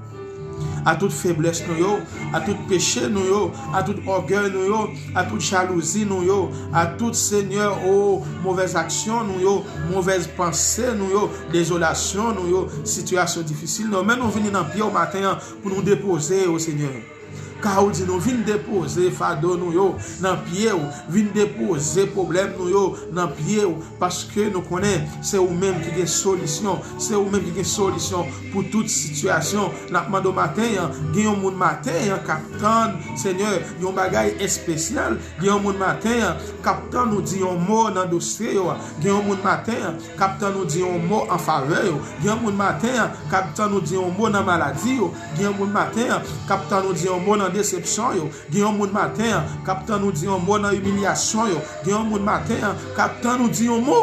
A tout feblès nou yo, a tout peche nou yo, a tout ògèy nou yo, a tout jalouzi nou yo, a tout, Senyè, o, movèz aksyon nou yo, movèz panse nou yo, dezolasyon nou yo, sitiyasyon difisil nou yo. Men nou vini nan pye w maten an pou nou depoze yo, Senyè. Ka ou di nou vin depoze fado nou yo nan pye w, vin depoze pwoblèm nou yo nan pye w, paske nou konnen se ou menm ki gen solisyon, se ou menm ki gen solisyon pou tout sitiyasyon. N ap mande w maten an, gen yon moun maten an k ap tann, Senyè, yon bagay espesyal. Gen yon moun maten an k ap tann ou di yon mo nan dosye yo a. Gen yon moun maten an k ap tann ou di yon mo an favè yo. Gen yon moun maten an k ap tann ou di yon mo nan maladi yo. Gen yon moun maten an k ap tann ou di yon mo nan desepsyon yo. Gen yon moun maten an k ap tann ou di yon mo nan imilyasyon yo. Gen yon moun maten an k ap tann ou di yon mo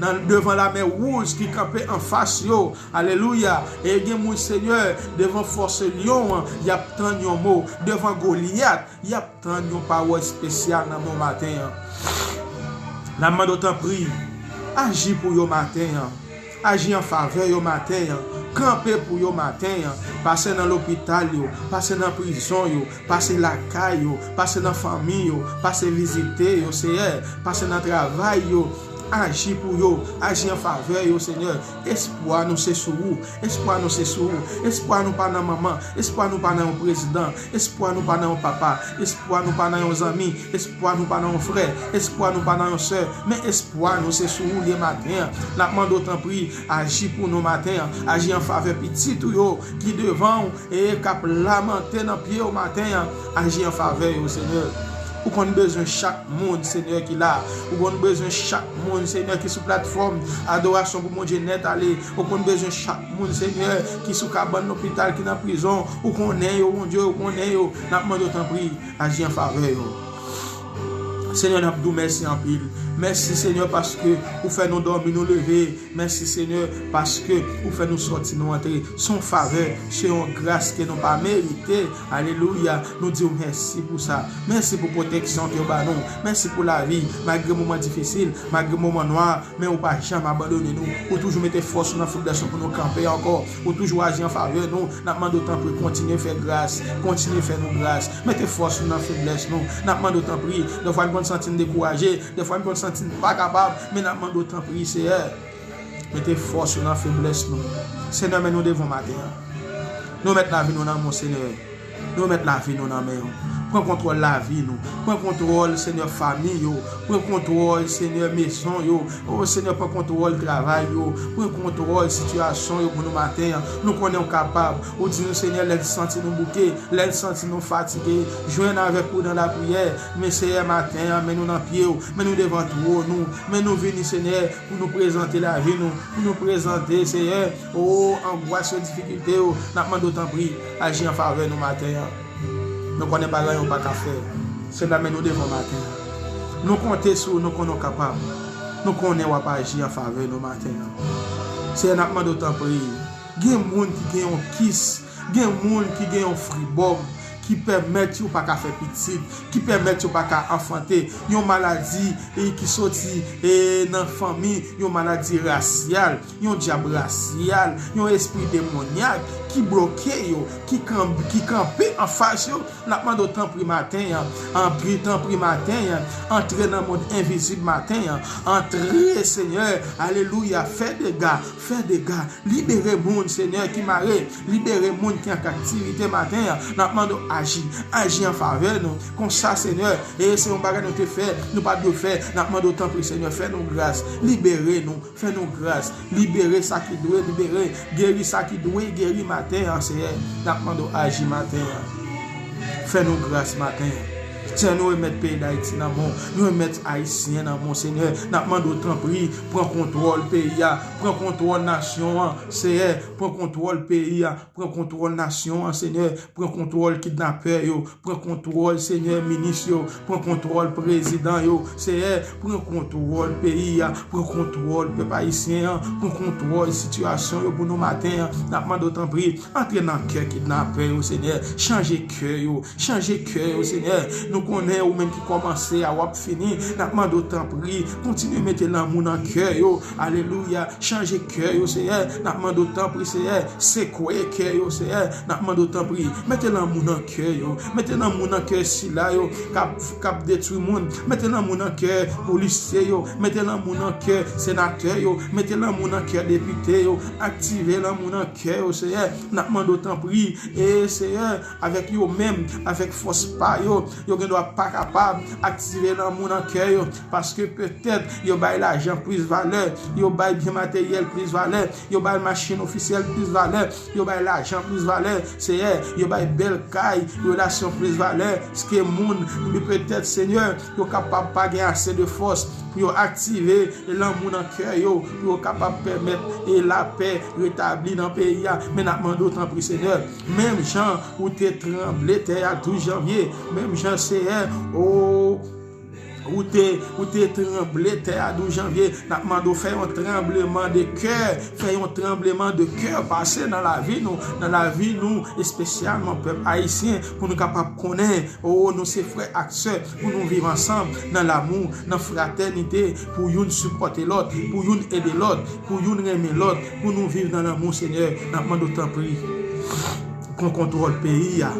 nan devan lamè wouj ki kanpe anfas yo. Alelouya. E gen moun, Senyè, devan fòs lyon an, y ap tann yon mo. Devan Golyat, y ap tann yon pawòl espesyal nan men w maten an. N ap mande w, tanpri, aji pou yo maten an. Aji an favè yo maten an. Kanpe pou yo maten an. Pase nan lopital yo, pase nan prizon yo, pase lakay yo, pase nan fanmi yo, pase vizite yo, Seyè, pase nan travay yo. Aji pou yo, aji an favè yo, Senyè. Espwa nou se sou ou, espwa nou se sou ou. Espwa nou pa nan manman, espwa nou pa nan yon prezidan, espwa nou pa nan yon papa, espwa nou pa nan yon zanmi, espwa nou pa nan yon frè, espwa nou pa nan yon sè, men espwa nou se sou ou li ye maten an. N ap mande w, tanpri, aji pou nou maten an, aji an favè pitit ou yo ki devan w e k ap lamante nan pye w maten an, aji an favè yo, Senyè. Ou konn bezwen chak moun, Senyè, ki la. Ou konn bezwen chak moun, Senyè, ki sou platfòm adorasyon pou Bondye nèt ale. Ou konn bezwen chak moun, Senyè, ki sou kabann lopital, ki nan prizon. Ou konnen yo, Bondye, ou konnen yo. N ap mande w, tanpri, aji an favè yo. Senyè, n ap di w mèsi anpil. Mèsi, Senyè, paske ou fè nou dòmi, nou leve. Mèsi, Senyè, paske ou fè nou sòti, nou antre. Se yon favè, se yon gras ke nou pa merite. Alelouya. Nou di w mèsi pou sa. Mèsi pou pwoteksyon ke w ba nou. Mèsi pou lavi. Malgre moman difisil, malgre moman nwa, men ou pa janm abandone nou. Ou toujou mete fòs ou nan feblès nou pou nou kanpe ankò. Ou toujou aji an favè nou. N ap mande w, tanpri, kontinye fè gras. Kontinye fè nou gras. Mete fòs ou nan feblès nou. N ap mande w, tanpri, defwa n konn santi n dekouraje. Defwa n konn santi n pa kapab, men n ap mande w, tanpri, Seyè, mete fòs ou nan feblès nou. Senyè, men nou devan w maten an. Nou remèt lavi nou nan men w, Senyè. Nou remèt lavi nou nan men w. Pran kontwòl lavi nou. Pran kontwòl, Senyè, fanmi yo. Pran kontwòl, Senyè, mezon yo. O, Senyè, pran kontwòl travay yo. Pran kontwòl sitiyasyon yo pou nou maten an. Nou konnen w kapab. Ou di nou, Senyè, lè n santi nou bouke, lè n santi nou fatige, jwenn avèk ou nan lapriyè. Men, Senyè, maten an, men nou nan pye w, men nou devan twòn ou, men nou vini, Senyè, pou nou prezante lavi nou, pou nou prezante, Senyè, o, angwas yo, difikilte yo. N ap mande w, tanpri, aji an favè nou maten an. Nou konnen pa gen anyen w pa ka fè. Senyè, men nou devan w maten an. Nou konte sou ou, nou konnen w kapab. Nou konnen w ap aji an favè nou maten an. Senyè, n ap mande w, tanpri, gen moun ki gen yon kis, gen moun ki gen yon fibwòm ki pèmèt yo pa ka fè pitit, ki pèmèt yo pa ka anfante, yon maladi, e, ki soti, e, nan fanmi, yon maladi rasyal, yon dyab rasyal, yon espri demonyak ki bloke yo, ki kan-, ki kanpe anfas yo. N ap mande w, tanpri, maten an, antre, tanpri, maten an, antre nan mond envizib maten an, antre, Senyè, alelouya, fè dega, fè dega, libere moun, Senyè, ki mare, libere moun ki an kaptivite maten an. N ap mande w aji, aji an favè nou. Konsa, Senyè, e se yon bagay nou te fè, nou pa dwe fè. N ap mande w, tanpri, Senyè, fè nou gras, libere nou, fè nou gras, libere sa ki dwe libere, geri sa ki dwe geri maten an, Senyè. N ap mande w aji maten an. Fè nou gras maten an. Senyè, nou remèt peyi Dayiti nan men w. Nou remèt Ayisyen nan men w, Senyè. N ap mande w, tanpri, pran kontwòl peyi a. Pran kontwòl nasyon an, Senyè. Pran kontwòl peyi a. Pran kontwòl nasyon an, Senyè. Pran kontwòl kidnapè yo. Pran kontwòl, Senyè, minis yo. Pran kontwòl prezidan yo, Senyè. Pran kontwòl peyi a. Pran kontwòl pèp ayisyen an. Pran kontwòl sitiyasyon yo pou nou maten an. N ap mande w, tanpri, antre nan kè kidnapè yo, Senyè. Chanje kè yo. Chanje kè yo, Senyè. Nou konnen ou menm ki kòmanse a, w ap fini. N ap mande w, tanpri, kontinye mete lanmou nan kè yo. Alelouya. Chanje kè yo, Senyè. N ap mande w, tanpri, Senyè. Sekwe kè yo, Senyè. N ap mande w, tanpri, mete lanmou nan kè yo. Mete lanmou nan kè sila yo k ap, k ap detwi moun. Mete lanmou nan kè polisye yo. Mete lanmou nan kè senatè yo. Mete lanmou nan kè depite yo. Aktive lanmou nan kè yo, Senyè. N ap mande w, tanpri, e Senyè, avèk yo menm, avèk fòs pa yo, yo gendwa pa kapab aktive lanmou nan kè yo, paske petèt yo bay lajan plis valè, yo bay byen materyèl plis valè, yo bay machin ofisyèl plis valè, yo bay lajan plis valè, Senyè, yo bay bèl kay, relasyon plis valè, ke moun, men petèt, Senyè, yo kapab pa gen ase de fòs pou yo aktive lanmou nan kè yo, pou yo kapab pèmèt e lapè retabli nan peyi a. Men n ap mande w, tanpri, Senyè, menm jan ou te tranble tè a douz janvye, menm jan, Senyè, o, ou te, ou te tranble tè a douz janvye, n ap mande w fè yon tranbleman de kè, fè yon tranbleman de kè pase nan lavi nou, nan lavi nou, espesyalman pèp ayisyen, pou nou kapab konnen, o, nou se frè ak sè, pou nou viv ansanm nan lamou, nan fratènite, pou youn sipòte lòt, pou youn ede lòt, pou youn renmen lòt, pou nou viv nan lanmou, Senyè. N ap mande w, tanpri, pran kontwòl peyi a,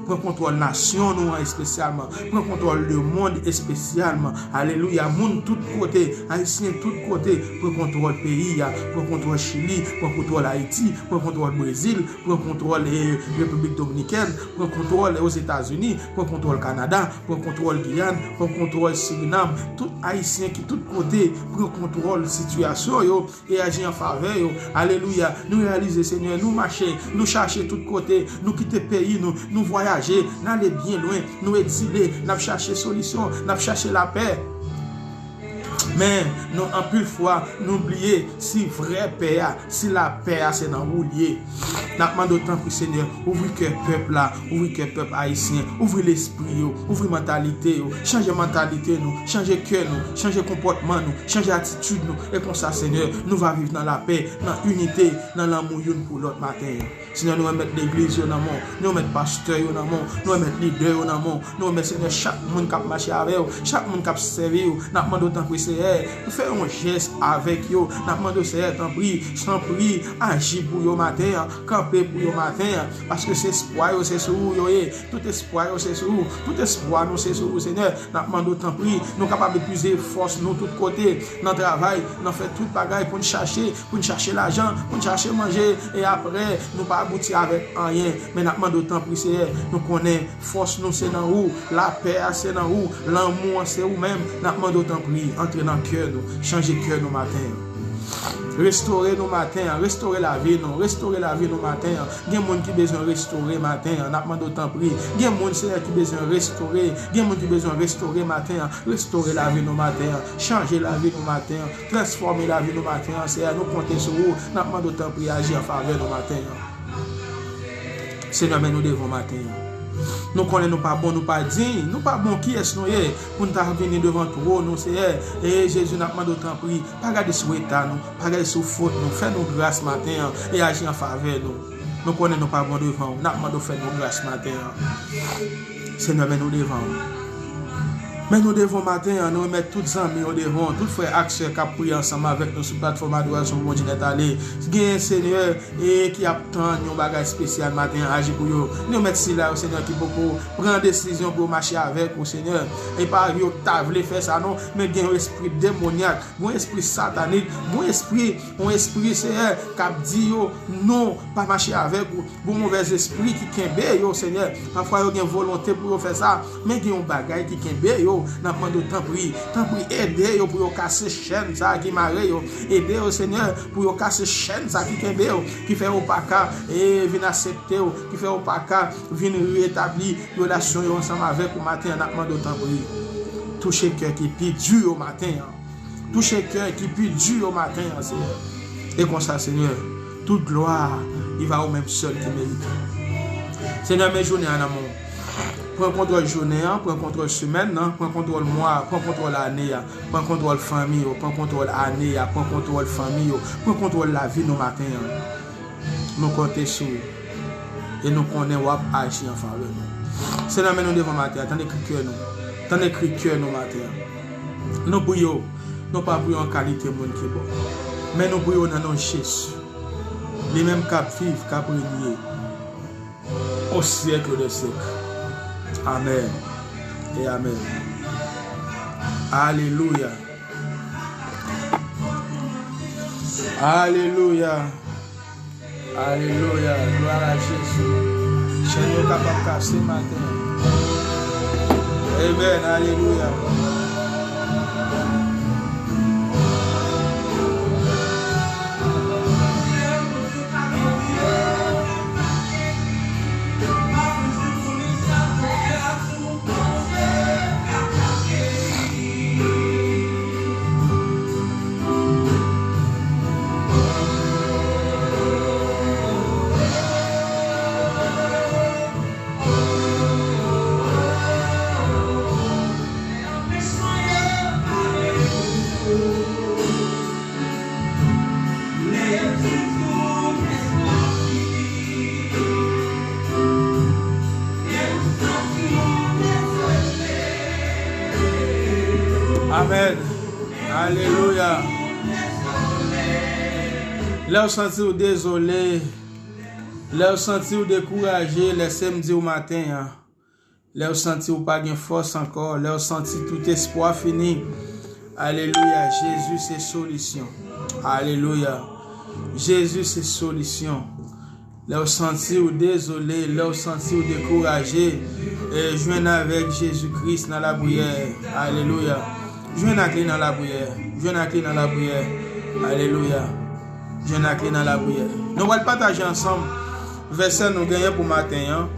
pran kontwòl nasyon nou an espesyalman, pran kontwòl lemonn espesyalman. Alelouya. Moun tout kote, ayisyen tout kote, pran kontwòl peyi a, pran kontwòl Chili, pran kontwòl Ayiti, pran kontwòl Brezil, pran kontwòl, eh, Repiblik Dominikèn, pran kontwòl, eh, Ozetazini, pran kontwòl Kanada, pran kontwòl Giyàn, pran kontwòl Sirinam. Tout ayisyen ki tout kote, pran kontwòl sitiyasyon yo e aji an favè yo. Alelouya. Nou reyalize, Senyè, nou mache, nou chache tout kote, nou kite peyi nou, nou vwayaje, n ale byen lwen, nou egzile, n ap chache solisyon, n ap chache lapè. Men, nou, anpil fwa, nou bliye si vrè pè a, si lapè a se nan ou l ye. N ap mande w, tanpri, Senyè, ouvri kè pèp la, ouvri kè pèp ayisyen, ouvri lespri yo, ouvri mantalite yo, chanje mantalite nou, chanje kè nou, chanje konpòtman nou, chanje atitid nou. E konsa, Senyè, nou va viv nan lapè, nan inite, nan lanmou youn pou lòt maten an. Senyè, nou remèt legliz yo nan men w, nou remèt pastè yo nan men w, nou remèt lidè yo nan men w, nou remèt, Senyè, chak moun k ap mache avè w, chak moun k ap sèvi w. N ap mande w, tanpri, Senyè, Senyè, fè yon jès avèk yo. N ap mande w, Senyè, tanpri, tanpri, aji pou yo maten an, kanpe pou yo maten an, paske se espwa yo, se sou ou yo ye. Tout espwa yo, se sou ou. Tout espwa nou, se sou ou, Senyè. N ap mande w, tanpri, nou kapab epuize fòs nou tout kote, nan travay, nan fè tout bagay pou n chache, pou n chache lajan, pou n chache manje, e apre, nou pa abouti avèk anyen. Men n ap mande w, tanpri, Senyè, nou konnen fòs nou se nan ou, lapè a se nan ou, lanmou an se ou menm. N ap mande w, tanpri, antre nan kè nou, chanje kè nou maten an. Restore nou maten an, restore lavi nou, restore lavi nou maten an. Gen moun ki bezwen restore maten an, n ap mande w, tanpri. Gen moun, Senyè, ki bezwen restore, gen moun ki bezwen restore maten an. Restore lavi nou maten an, chanje lavi nou maten an, transfòme lavi nou maten an, Senyè, nou konte sou ou, n ap mande w, tanpri, aji an favè nou maten an. Senyè, men nou devan w maten an. Nou konnen nou pa bon, nou pa diy, nou pa bon, kiyès nou ye pou n ta vini devan twòn ou, Senyè? E Jezi, n ap mande w, tanpri, pa gade sou eta nou, pa gade sou fòt nou, fè nou gras maten an e aji an favè nou. Nou konnen nou pa bon devan w, n ap mande w fè nou gras maten an. Senyè, men nou devan w. Men nou devan w maten an, nou remèt tout zanmi yo devan w, tout frè ak sè k ap priye ansanm avèk nou sou platfòm Adorasyon Bondye Nèt Ale. Gen, Senyè, e ki ap tann yon bagay espesyal maten an, aji pou yo. Nou remèt sila yo, Senyè, ki poko pran desizyon pou yo mache avèk ou, Senyè. E pa yo ta vle fè sa, non, men gen yon espri demonyak, yon espri satanik, yon espri, yon espri, Senyè, k ap di yo, non, pa mache avèk ou. Gon movèz espri ki kenbe yo, Senyè. Pafwa yo gen volonte pou yo fè sa, men gen yon bagay ki kenbe yo. N ap mande w, tanpri, tanpri, ede yo pou yo kase chèn sa a ki mare yo. Ede yo, Senyè, pou yo kase chèn sa a ki kenbe yo, ki fè yo pa ka, e, vin aksepte w, ki fè yo pa ka vin retabli relasyon yo ansanm avèk ou maten an. N ap mande w, tanpri, touche kè ki pi di yo maten an. Touche kè ki pi di yo maten an, Senyè. E konsa, Senyè, tout glwa li va ou menm sèl ki merite. Senyè, men jounen an nan men w. Pran kontwòl jounen an, pran kontwòl semèn nan, pran kontwòl mwa a, pran kontwòl ane a, pran kontwòl fanmi yo, pran kontwòl ane a, pran kontwòl fanmi yo, pran kontwòl lavi nou maten an. Nou konte sou ou. E nou konnen w ap aji an favè nou. Senyè, men nou devan maten an, tande kri kè nou. Tande kri kè nou maten an. Nou priye w, non pa pou yon kalite moun ki bon. Men nou priye w nan non Jezi. Li menm k ap viv, k ap renye au siècle des siècles. Amèn e amèn. Alelouya. Alelouya. Alelouya. Glwa a Jezi. Chèn yo kapab kase maten an. Amen. Alelouya. Amèn. Alelouya. Lè w santi w dezole, lè w santi w dekouraje, lèse m di w maten an, lè w santi w pa gen fòs ankò, lè w santi tout espwa fini, alelouya, Jezi se solisyon. Alelouya. Jezi se solisyon. Lè w santi w dezole, lè w santi w dekouraje, e, jwenn avèk Jezi Kris nan lapriyè. Alelouya. Jwenn ak li nan lapriyè. Jwenn ak li nan lapriyè. Alelouya. Jwenn ak li nan lapriyè. Nou pral pataje ansanm vèsè nou genyen pou maten an.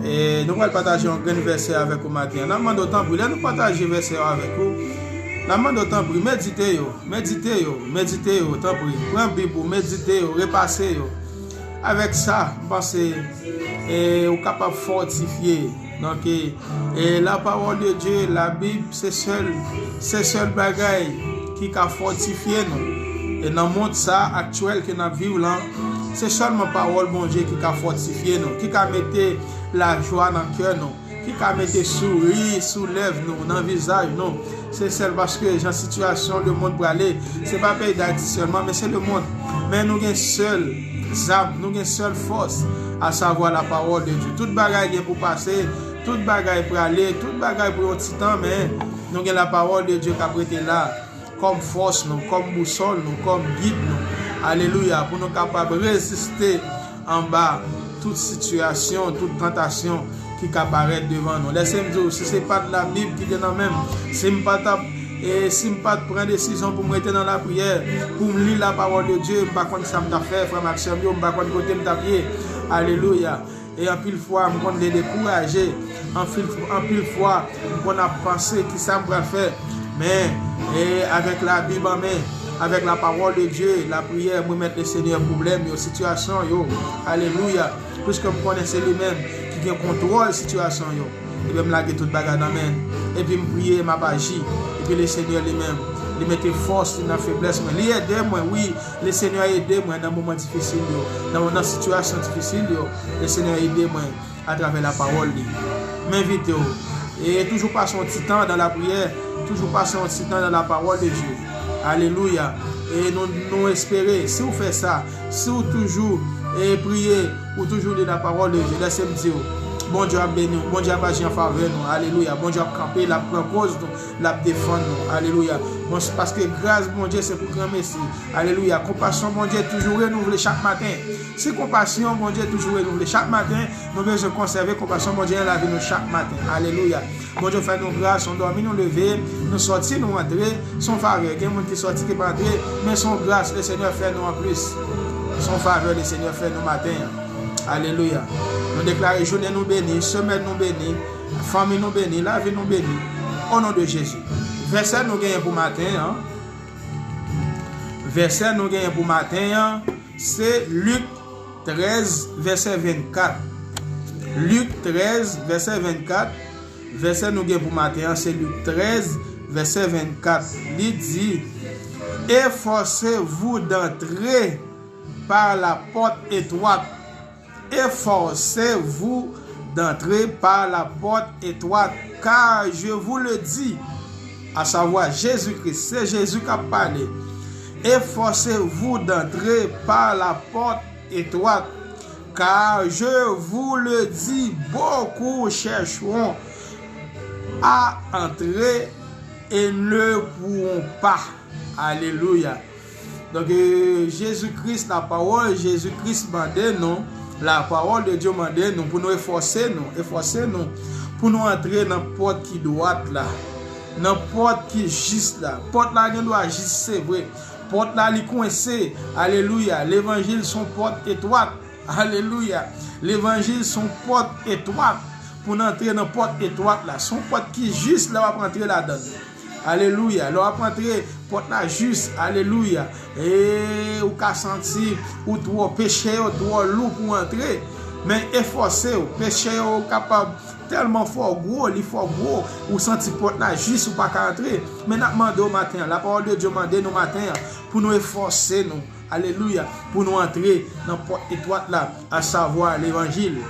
E nou pral pataje yon grenn vèsè avèk ou maten an. N ap mande w tanpri, lè nou pataje vèsè yo avèk ou, n ap mande w tanpri, medite yo, medite yo, medite yo, tanpri. Pran Bib ou, medite yo, repase yo. Avèk sa, m panse, e, ou kapab fòtifye. Donk, e, e la parole de Dieu, la Bible, se sèl, se sèl bagay ki ka fòtifye nou. E nan mond sa aktyèl ke n ap viv lan, se sèlman pawòl Bondye ki ka fòtifye nou, ki ka mete lajwa nan kè nou, ki ka mete souri sou lèv nou, nan vizaj nou. Se sèl paske jan sitiyasyon lemonn prale, se pa peyi Dayiti sèlman, men se lemonn. Men nou gen sèl zam, nou gen sèl fòs, asavwa lapawòl de Dye. Tout bagay gen pou pase, tout bagay prale, tout bagay pou yon ti tan, men nou gen lapawòl de Dye k ap rete la kòm fòs nou, kòm bousòl nou, kòm gid nou. Alelouya, pou nou kapab reziste anba tout sitiyasyon, tout tantasyon ki ka parèt devan nou. Lèse m di w, si se pa t Labib ki te nan men m, si m pa t ap, e si m pa t pran desizyon pou m rete nan lapriyè, pou m li lapawòl de Dye, m pa konn sa m t ap fè, frè m ak sè m yo, m pa konn kote m t ap ye. Alelouya. E anpil fwa, m konn vle dekouraje. Anpil, anpil fwa, m konn ap panse, "Kisa m pral fè?" Men, e avèk Labib an men, avèk lapawòl de Dye, lapriyè, m remèt le Senyè pwoblèm yo, sitiyasyon yo. Alelouya. Piske m konnen se li menm ki gen kontwòl sitiyasyon yo. Ebyen, m lage tout bagay nan men l. Epi m priye, m ap aji. Epi le Senyè li menm, li mete fòs li nan feblès mwen. Li ede mwen, wi. Le Senyè ede mwen nan moman difisil yo, nan, nan sitiyasyon difisil yo. Le Senyè ede mwen atravè lapawòl li. M envite w, e toujou pase yon ti tan nan lapriyè, toujou pase yon ti tan nan lapawòl de Dye. Alelouya. E nou, nou espere, si w fè sa, si w toujou, e priye, ou toujou li lapawòl de Dye, lèse m di w, Bondye ap beni w, Bondye ap aji an favè nou. Alelouya. Bondye ap kanpe, l ap pran koz nou, l ap defann nou. Alelouya. Bon, se paske gras Bondye se pou granmesi. Alelouya. Konpasyon Bondye toujou renouvle chak maten. Si konpasyon Bondye toujou renouvle chak maten, nou bezwen konsève konpasyon Bondye nan lavi nou chak maten. Alelouya. Bondye fè nou gras, nou dòmi, nou leve, nou sòti, nou antre, se yon favè. Gen moun ki sòti, ki pa antre, men se yon gras le Senyè fè nou anplis. Se yon favè le Senyè fè nou maten an. Alelouya. Nou deklare jounen nou beni, semèn nou beni, fanmi nou beni, lavi nou beni. O non de Jezi. Vèsè nou genyen pou maten an. Vèsè nou genyen pou maten an, se Lik trèz, vèsè vennkat. Lik trèz, vèsè vennkat. Vèsè nou gen pou maten an, se Lik trèz, vèsè vennkat. Li di, Efforcez-vous d'entrer par la porte étroite. Efforcez-vous d'entrer par la porte étroite, car je vous le dis, à savoir Jésus-Christ, se Jezi k ap pale. Efforcez-vous d'entrer par la porte étroite, car je vous le dis, beaucoup chercheront à entrer et ne pourront pas. Alelouya. Donk, e, Jezi Kris, lapawòl Jezi Kris mande nou, lapawòl de Dye mande nou pou nou efòse nou, efòse nou pou nou antre nan pòt ki dwat la, nan pòt ki jis la. Pòt la gen dwa jis, se vre. Pòt la, li kwense. Alelouya. Levanjil se yon pòt etwat. Alelouya. Levanjil se yon pòt etwat. Pou n antre nan pòt etwat la, se yon pòt ki jis lè w ap antre ladan l. Alelouya. Lè w ap antre, pòt la jis. Alelouya. E ou ka santi ou twò, peche yo twò lou pou w antre. Men efòse w. Peche yo kapab tèlman fè w gwo, li fè w gwo, ou santi pòt la jis, ou pa ka antre. Men n ap mande w maten an, lapawòl de Dye mande nou maten an, pou nou efòse nou. Alelouya. Pou nou antre nan pòt etwat la, asavwa levanjil.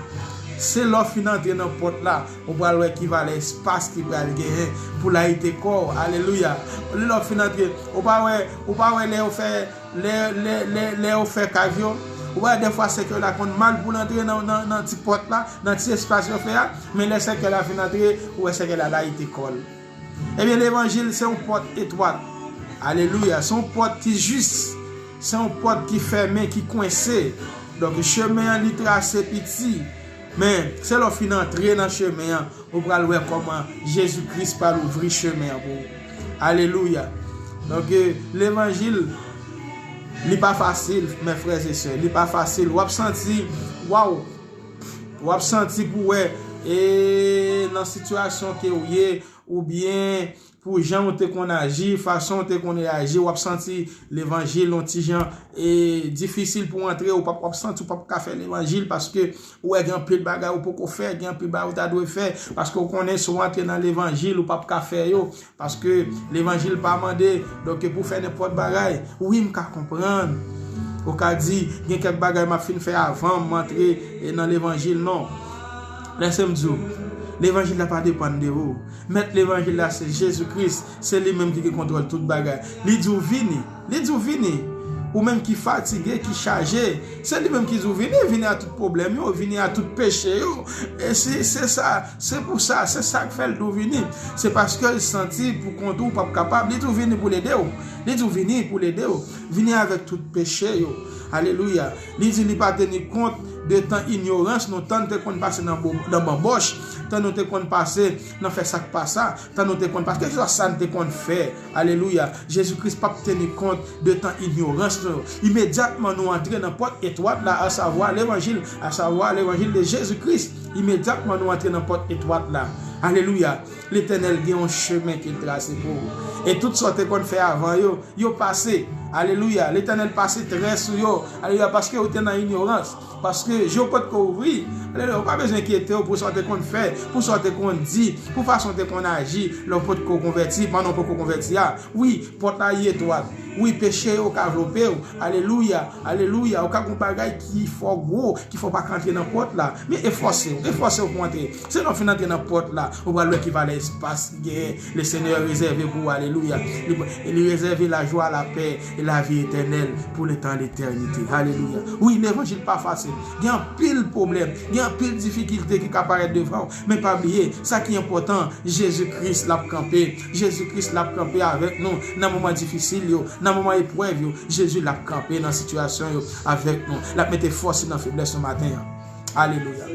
Se lè w fin antre nan pòt la, ou pral wè ki valè espas ki pral genyen pou layite kò w. Alelouya. Lè w fin antre, ou pa wè, ou pa wè lè yo fè, lè, lè, lè, lè yo fè kav yo. Ou pa wè dèfwa sèkèy la konn mal pou l antre nan, nan, nan ti pòt la, nan ti espas yo fè a. Men lè sèkèy la fin antre, ou wè sèkèy la layite kò l. Ebyen, levanjil se yon pòt etwat. Alelouya. Se yon pòt ki jis. Se yon pòt ki fèmen, ki kwense. Donk, chemen an, li trase piti. Men, se lè w fin antre nan chemen an, ou pral wè kòman Jezi Kris pral ouvri chemen an pou ou. Alelouya. Donk, e, levanjil, li pa fasil, mes frères et sœurs. Li pa fasil. W ap santi, waw, w ap santi pou wè, e, nan sitiyasyon ke w ye, oubyen pou jan w te konn aji, fason w te konn reyaji, w ap santi levanjil yon ti jan, e, difisil pou w antre, ou p ap, w ap santi w p ap ka fè levanjil paske ou wè gen anpil bagay ou poko fè, gen anpil bagay ou ta dwe fè, paske w konnen si w antre nan levanjil, ou p ap ka fè yo, paske levanjil pa mande, donk, pou fè nenpòt bagay. Wi, m ka konprann. Ou ka di, gen kèk bagay m ap fin fè avan m antre, e, nan levanjil. Non. Lèse m di w, Levanjil la pa depann de ou. Mèt levanjil la se Jezi Kris. Se li menm ki gen kontwòl tout bagay. Li di w vini. Li di w vini. Ou menm ki fatige, ki chaje. Se li menm ki di w vini, vini a tout pwoblèm yo, vini a tout peche yo. E se, se sa, se pou sa, se sa k fè l di w vini. Se paske l santi pou kont ou, w p ap kapab. Li di w vini pou l ede w. Li di w vini pou l ede w. Vini avèk tout peche yo. Alelouya. Li di li pa teni kont de tan inyorans nou, tan nou te konn pase nan bo- nan banbòch, tan nou te konn pase nan fè sa k pa sa, tan nou te konn pase, kèlkeswa sa nou te konn fè. Alelouya. Jezi Kris p ap teni kont de tan inyorans nou. Imedyatman nou antre nan pòt etwat la, asavwa levanjil, asavwa levanjil de Jezi Kris. Imedyatman nou antre nan pòt etwat la. Alelouya. Letènèl gen yon chemen ke l trase pou ou. E tout sa w te konn fè avan yo, yo pase. Alelouya. Letènèl pase trè sou yo. Alelouya. Paske ou te nan inyorans. Paske je w potko ouvri. Alelouya. Ou pa bezwen enkyete w pou sa w te konn fè, pou sa w te konn di, pou fason w te konn aji lè w potko konvèti, pandan w poko konvèti a. Wi, pòt la etwat. Wi, peche yo ka vlope w. Alelouya. Alelouya. Ou ka gen yon bagay ki fò gwo, ki fè w pa ka antre nan pòt la. Men efòse w, efòse w pou antre. Se lè w fin antre nan pòt la, ou pral wè ki valè espas ki genyen. Le Senyè rezève pou ou, alelouya. Li, li rezève lajwa, lapè e lavi etènèl pou letan letènite. Alelouya. Wi, levanjil pa fasil. Gen anpil pwoblèm, gen anpil difikilte ki ka parèt devan w. Men pa bliye, sa ki enpòtan, Jezi Kris l ap kanpe. Jezi Kris l ap kanpe avèk nou nan moman difisil yo, nan moman eprèv yo. Jezi l ap kanpe nan sitiyasyon yo avèk nou. L ap mete fòs nan feblès nou maten an. Alelouya.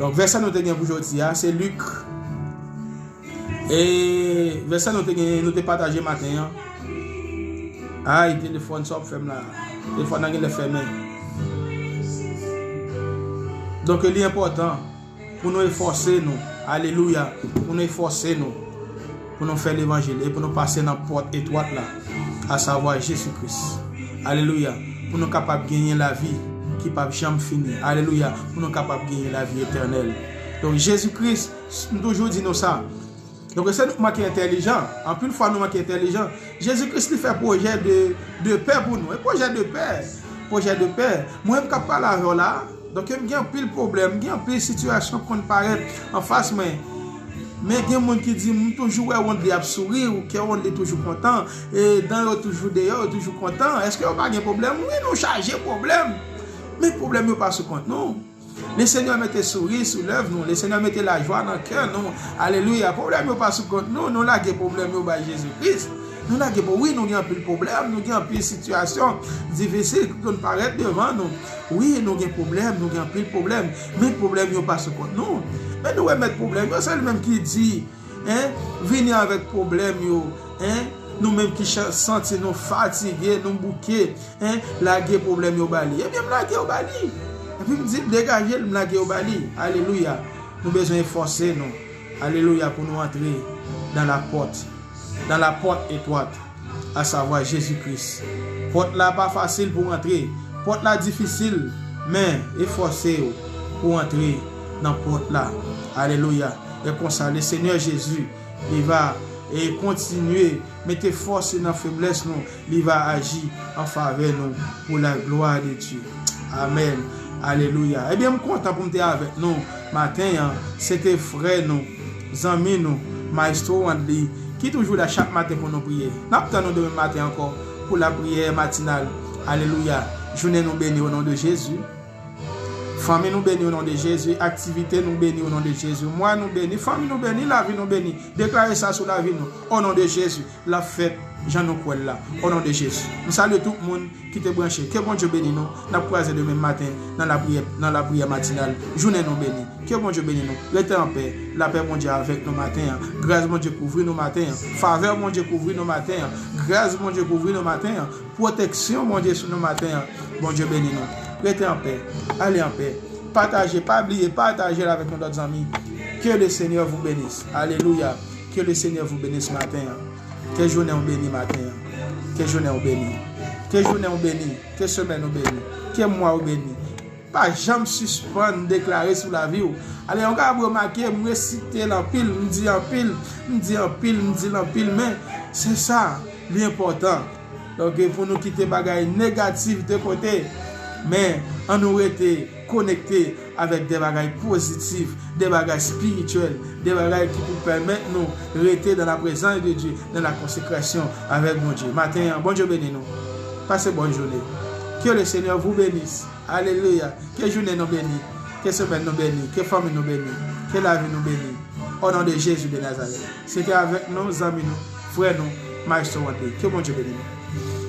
Donk, vèsè nou te gen pou jodi a, se Lik. E vèsè nou te gen, nou te pataje maten an. Ay, telefòn, sa w ap fè m la? Telefòn nan genlè fèmen. Donk, li enpòtan pou nou efòse nou. Alelouya. Pou nou efòse nou. Pou nou fè levanjil e pou nou pase nan pòt etwat la, asavwa Jezi Kris. Alelouya. Pou nou kapab genyen lavi ki p ap janm fini. Alelouya. Pou nou kapab genyen lavi etènèl. Donk, Jezi Kris, m toujou di nou sa. Donk, se nou k manke entèlijan. Anpil fwa, nou manke entèlijan. Jezi Kris, li fè pwojè de, de pè pou nou. E pwojè de pè. Pwojè de pè. Mwen menm k ap pale avè w la, donk, m gen anpil pwoblèm, m gen anpil sitiyasyon k konn parèt anfas mwen. Men gen moun ki di, "M toujou wè Wondly ap souri, ou kè Wondly toujou kontan, e dan yo toujou deyò, yo toujou kontan. Èske yo pa gen pwoblèm?" Wi, nou chaje pwoblèm. Men pwoblèm yo pa sou kont nou. Le Senyè mete souri sou lèv nou. Le Senyè mete lajwa nan kè nou. Alelouya. Pwoblèm yo pa sou kont nou. Nou lage pwoblèm yo bay Jezi Kris. Nou lage pou, wi, nou gen anpil pwoblèm, nou gen anpil sitiyasyon difisil ki konn parèt devan nou. Wi, nou gen pwoblèm, nou gen anpil pwoblèm, men pwoblèm yo pa sou kont nou. Men nou remèt pwoblèm yo, se li menm ki di, en, vini avèk pwoblèm yo, en, nou menm ki cha- santi nou fatige, nou bouke, en, lage pwoblèm yo ba li. Ebyen, m lage yo ba li. Epi m di, degaje l, m lage yo ba li. Alelouya. Nou bezwen efòse nou. Alelouya, pou nou antre nan lapòt, nan lapòt etwat, asavwa Jezi Kris. Pòt la pa fasil pou w antre. Pòt la difisil, men efòse w pou w antre nan pòt la. Alelouya. E konsa, le Senyè Jezi, li va, e kontinye mete fòs nan feblès nou. Li va aji an favè nou pou la glwa de Dye. Amèn. Alelouya. Ebyen, m kontan pou m te avèk nou maten an. Se te frè nou, zanmi nou, Maestro Wandly, ki toujou la chak maten pou nou priye. N ap tann nou demen maten ankò pou lapriyè matinal. Alelouya. Jounen nou beni o non de Jezi. Fanmi nou beni o non de Jezi. Aktivite nou beni o non de Jezi. Mwa nou beni. Fanmi nou beni. Lavi nou beni. Deklare sa sou lavi nou o non de Jezi. L ap fèt jan nou kwè l la. O non de Jezi. M salye tout moun ki te branche. Ke Bondye beni nou. N ap kwaze demen maten nan lapriyè, nan lapriyè matinal. Jounen nou beni. Ke Bondye beni nou. Rete anpè. Lapè Bondye avèk nou maten an. Gras Bondye kouvri nou maten an. Favè Bondye kouvri nou maten an. Gras Bondye kouvri nou maten an. Pwoteksyon Bondye sou nou maten an. Bondye beni nou. Rete anpè. Ale anpè. Pataje, pa bliye, pataje l avèk yon lòt zanmi. Que le Seigneur vous bénisse. Alelouya. Que le Seigneur vous bénisse maten an. Ke jounen w beni maten an. Ke jounen w beni. Ke jounen w beni. Ke semèn ou beni. Ke mwa ou beni. Pa janm sispann deklare sou lavi w. Ale, yon ka ap remake, m resite l anpil, m di anpil, m di anpil, m di l anpil, men se sa, li enpòtan. Donk, pou nou kite bagay negatif de kote, men ann nou rete konekte avèk de bagay pozitif, de bagay espirityèl, de bagay ki pou pèmèt nou rete dans la présence de Dieu, dans la consécration avec Bondye. Maten an, Bondye beni nou. Pase bòn jounen. Que le Seigneur vous bénisse. Alelouya. Ke jounen nou beni. Ke semèn nou beni. Ke fanmi nou beni. Ke lavi nou beni. Au nom de Jésus de Nazareth. Se te avèk nou, zanmi nou, frè nou, Maestro Wande. Ke Bondye beni nou.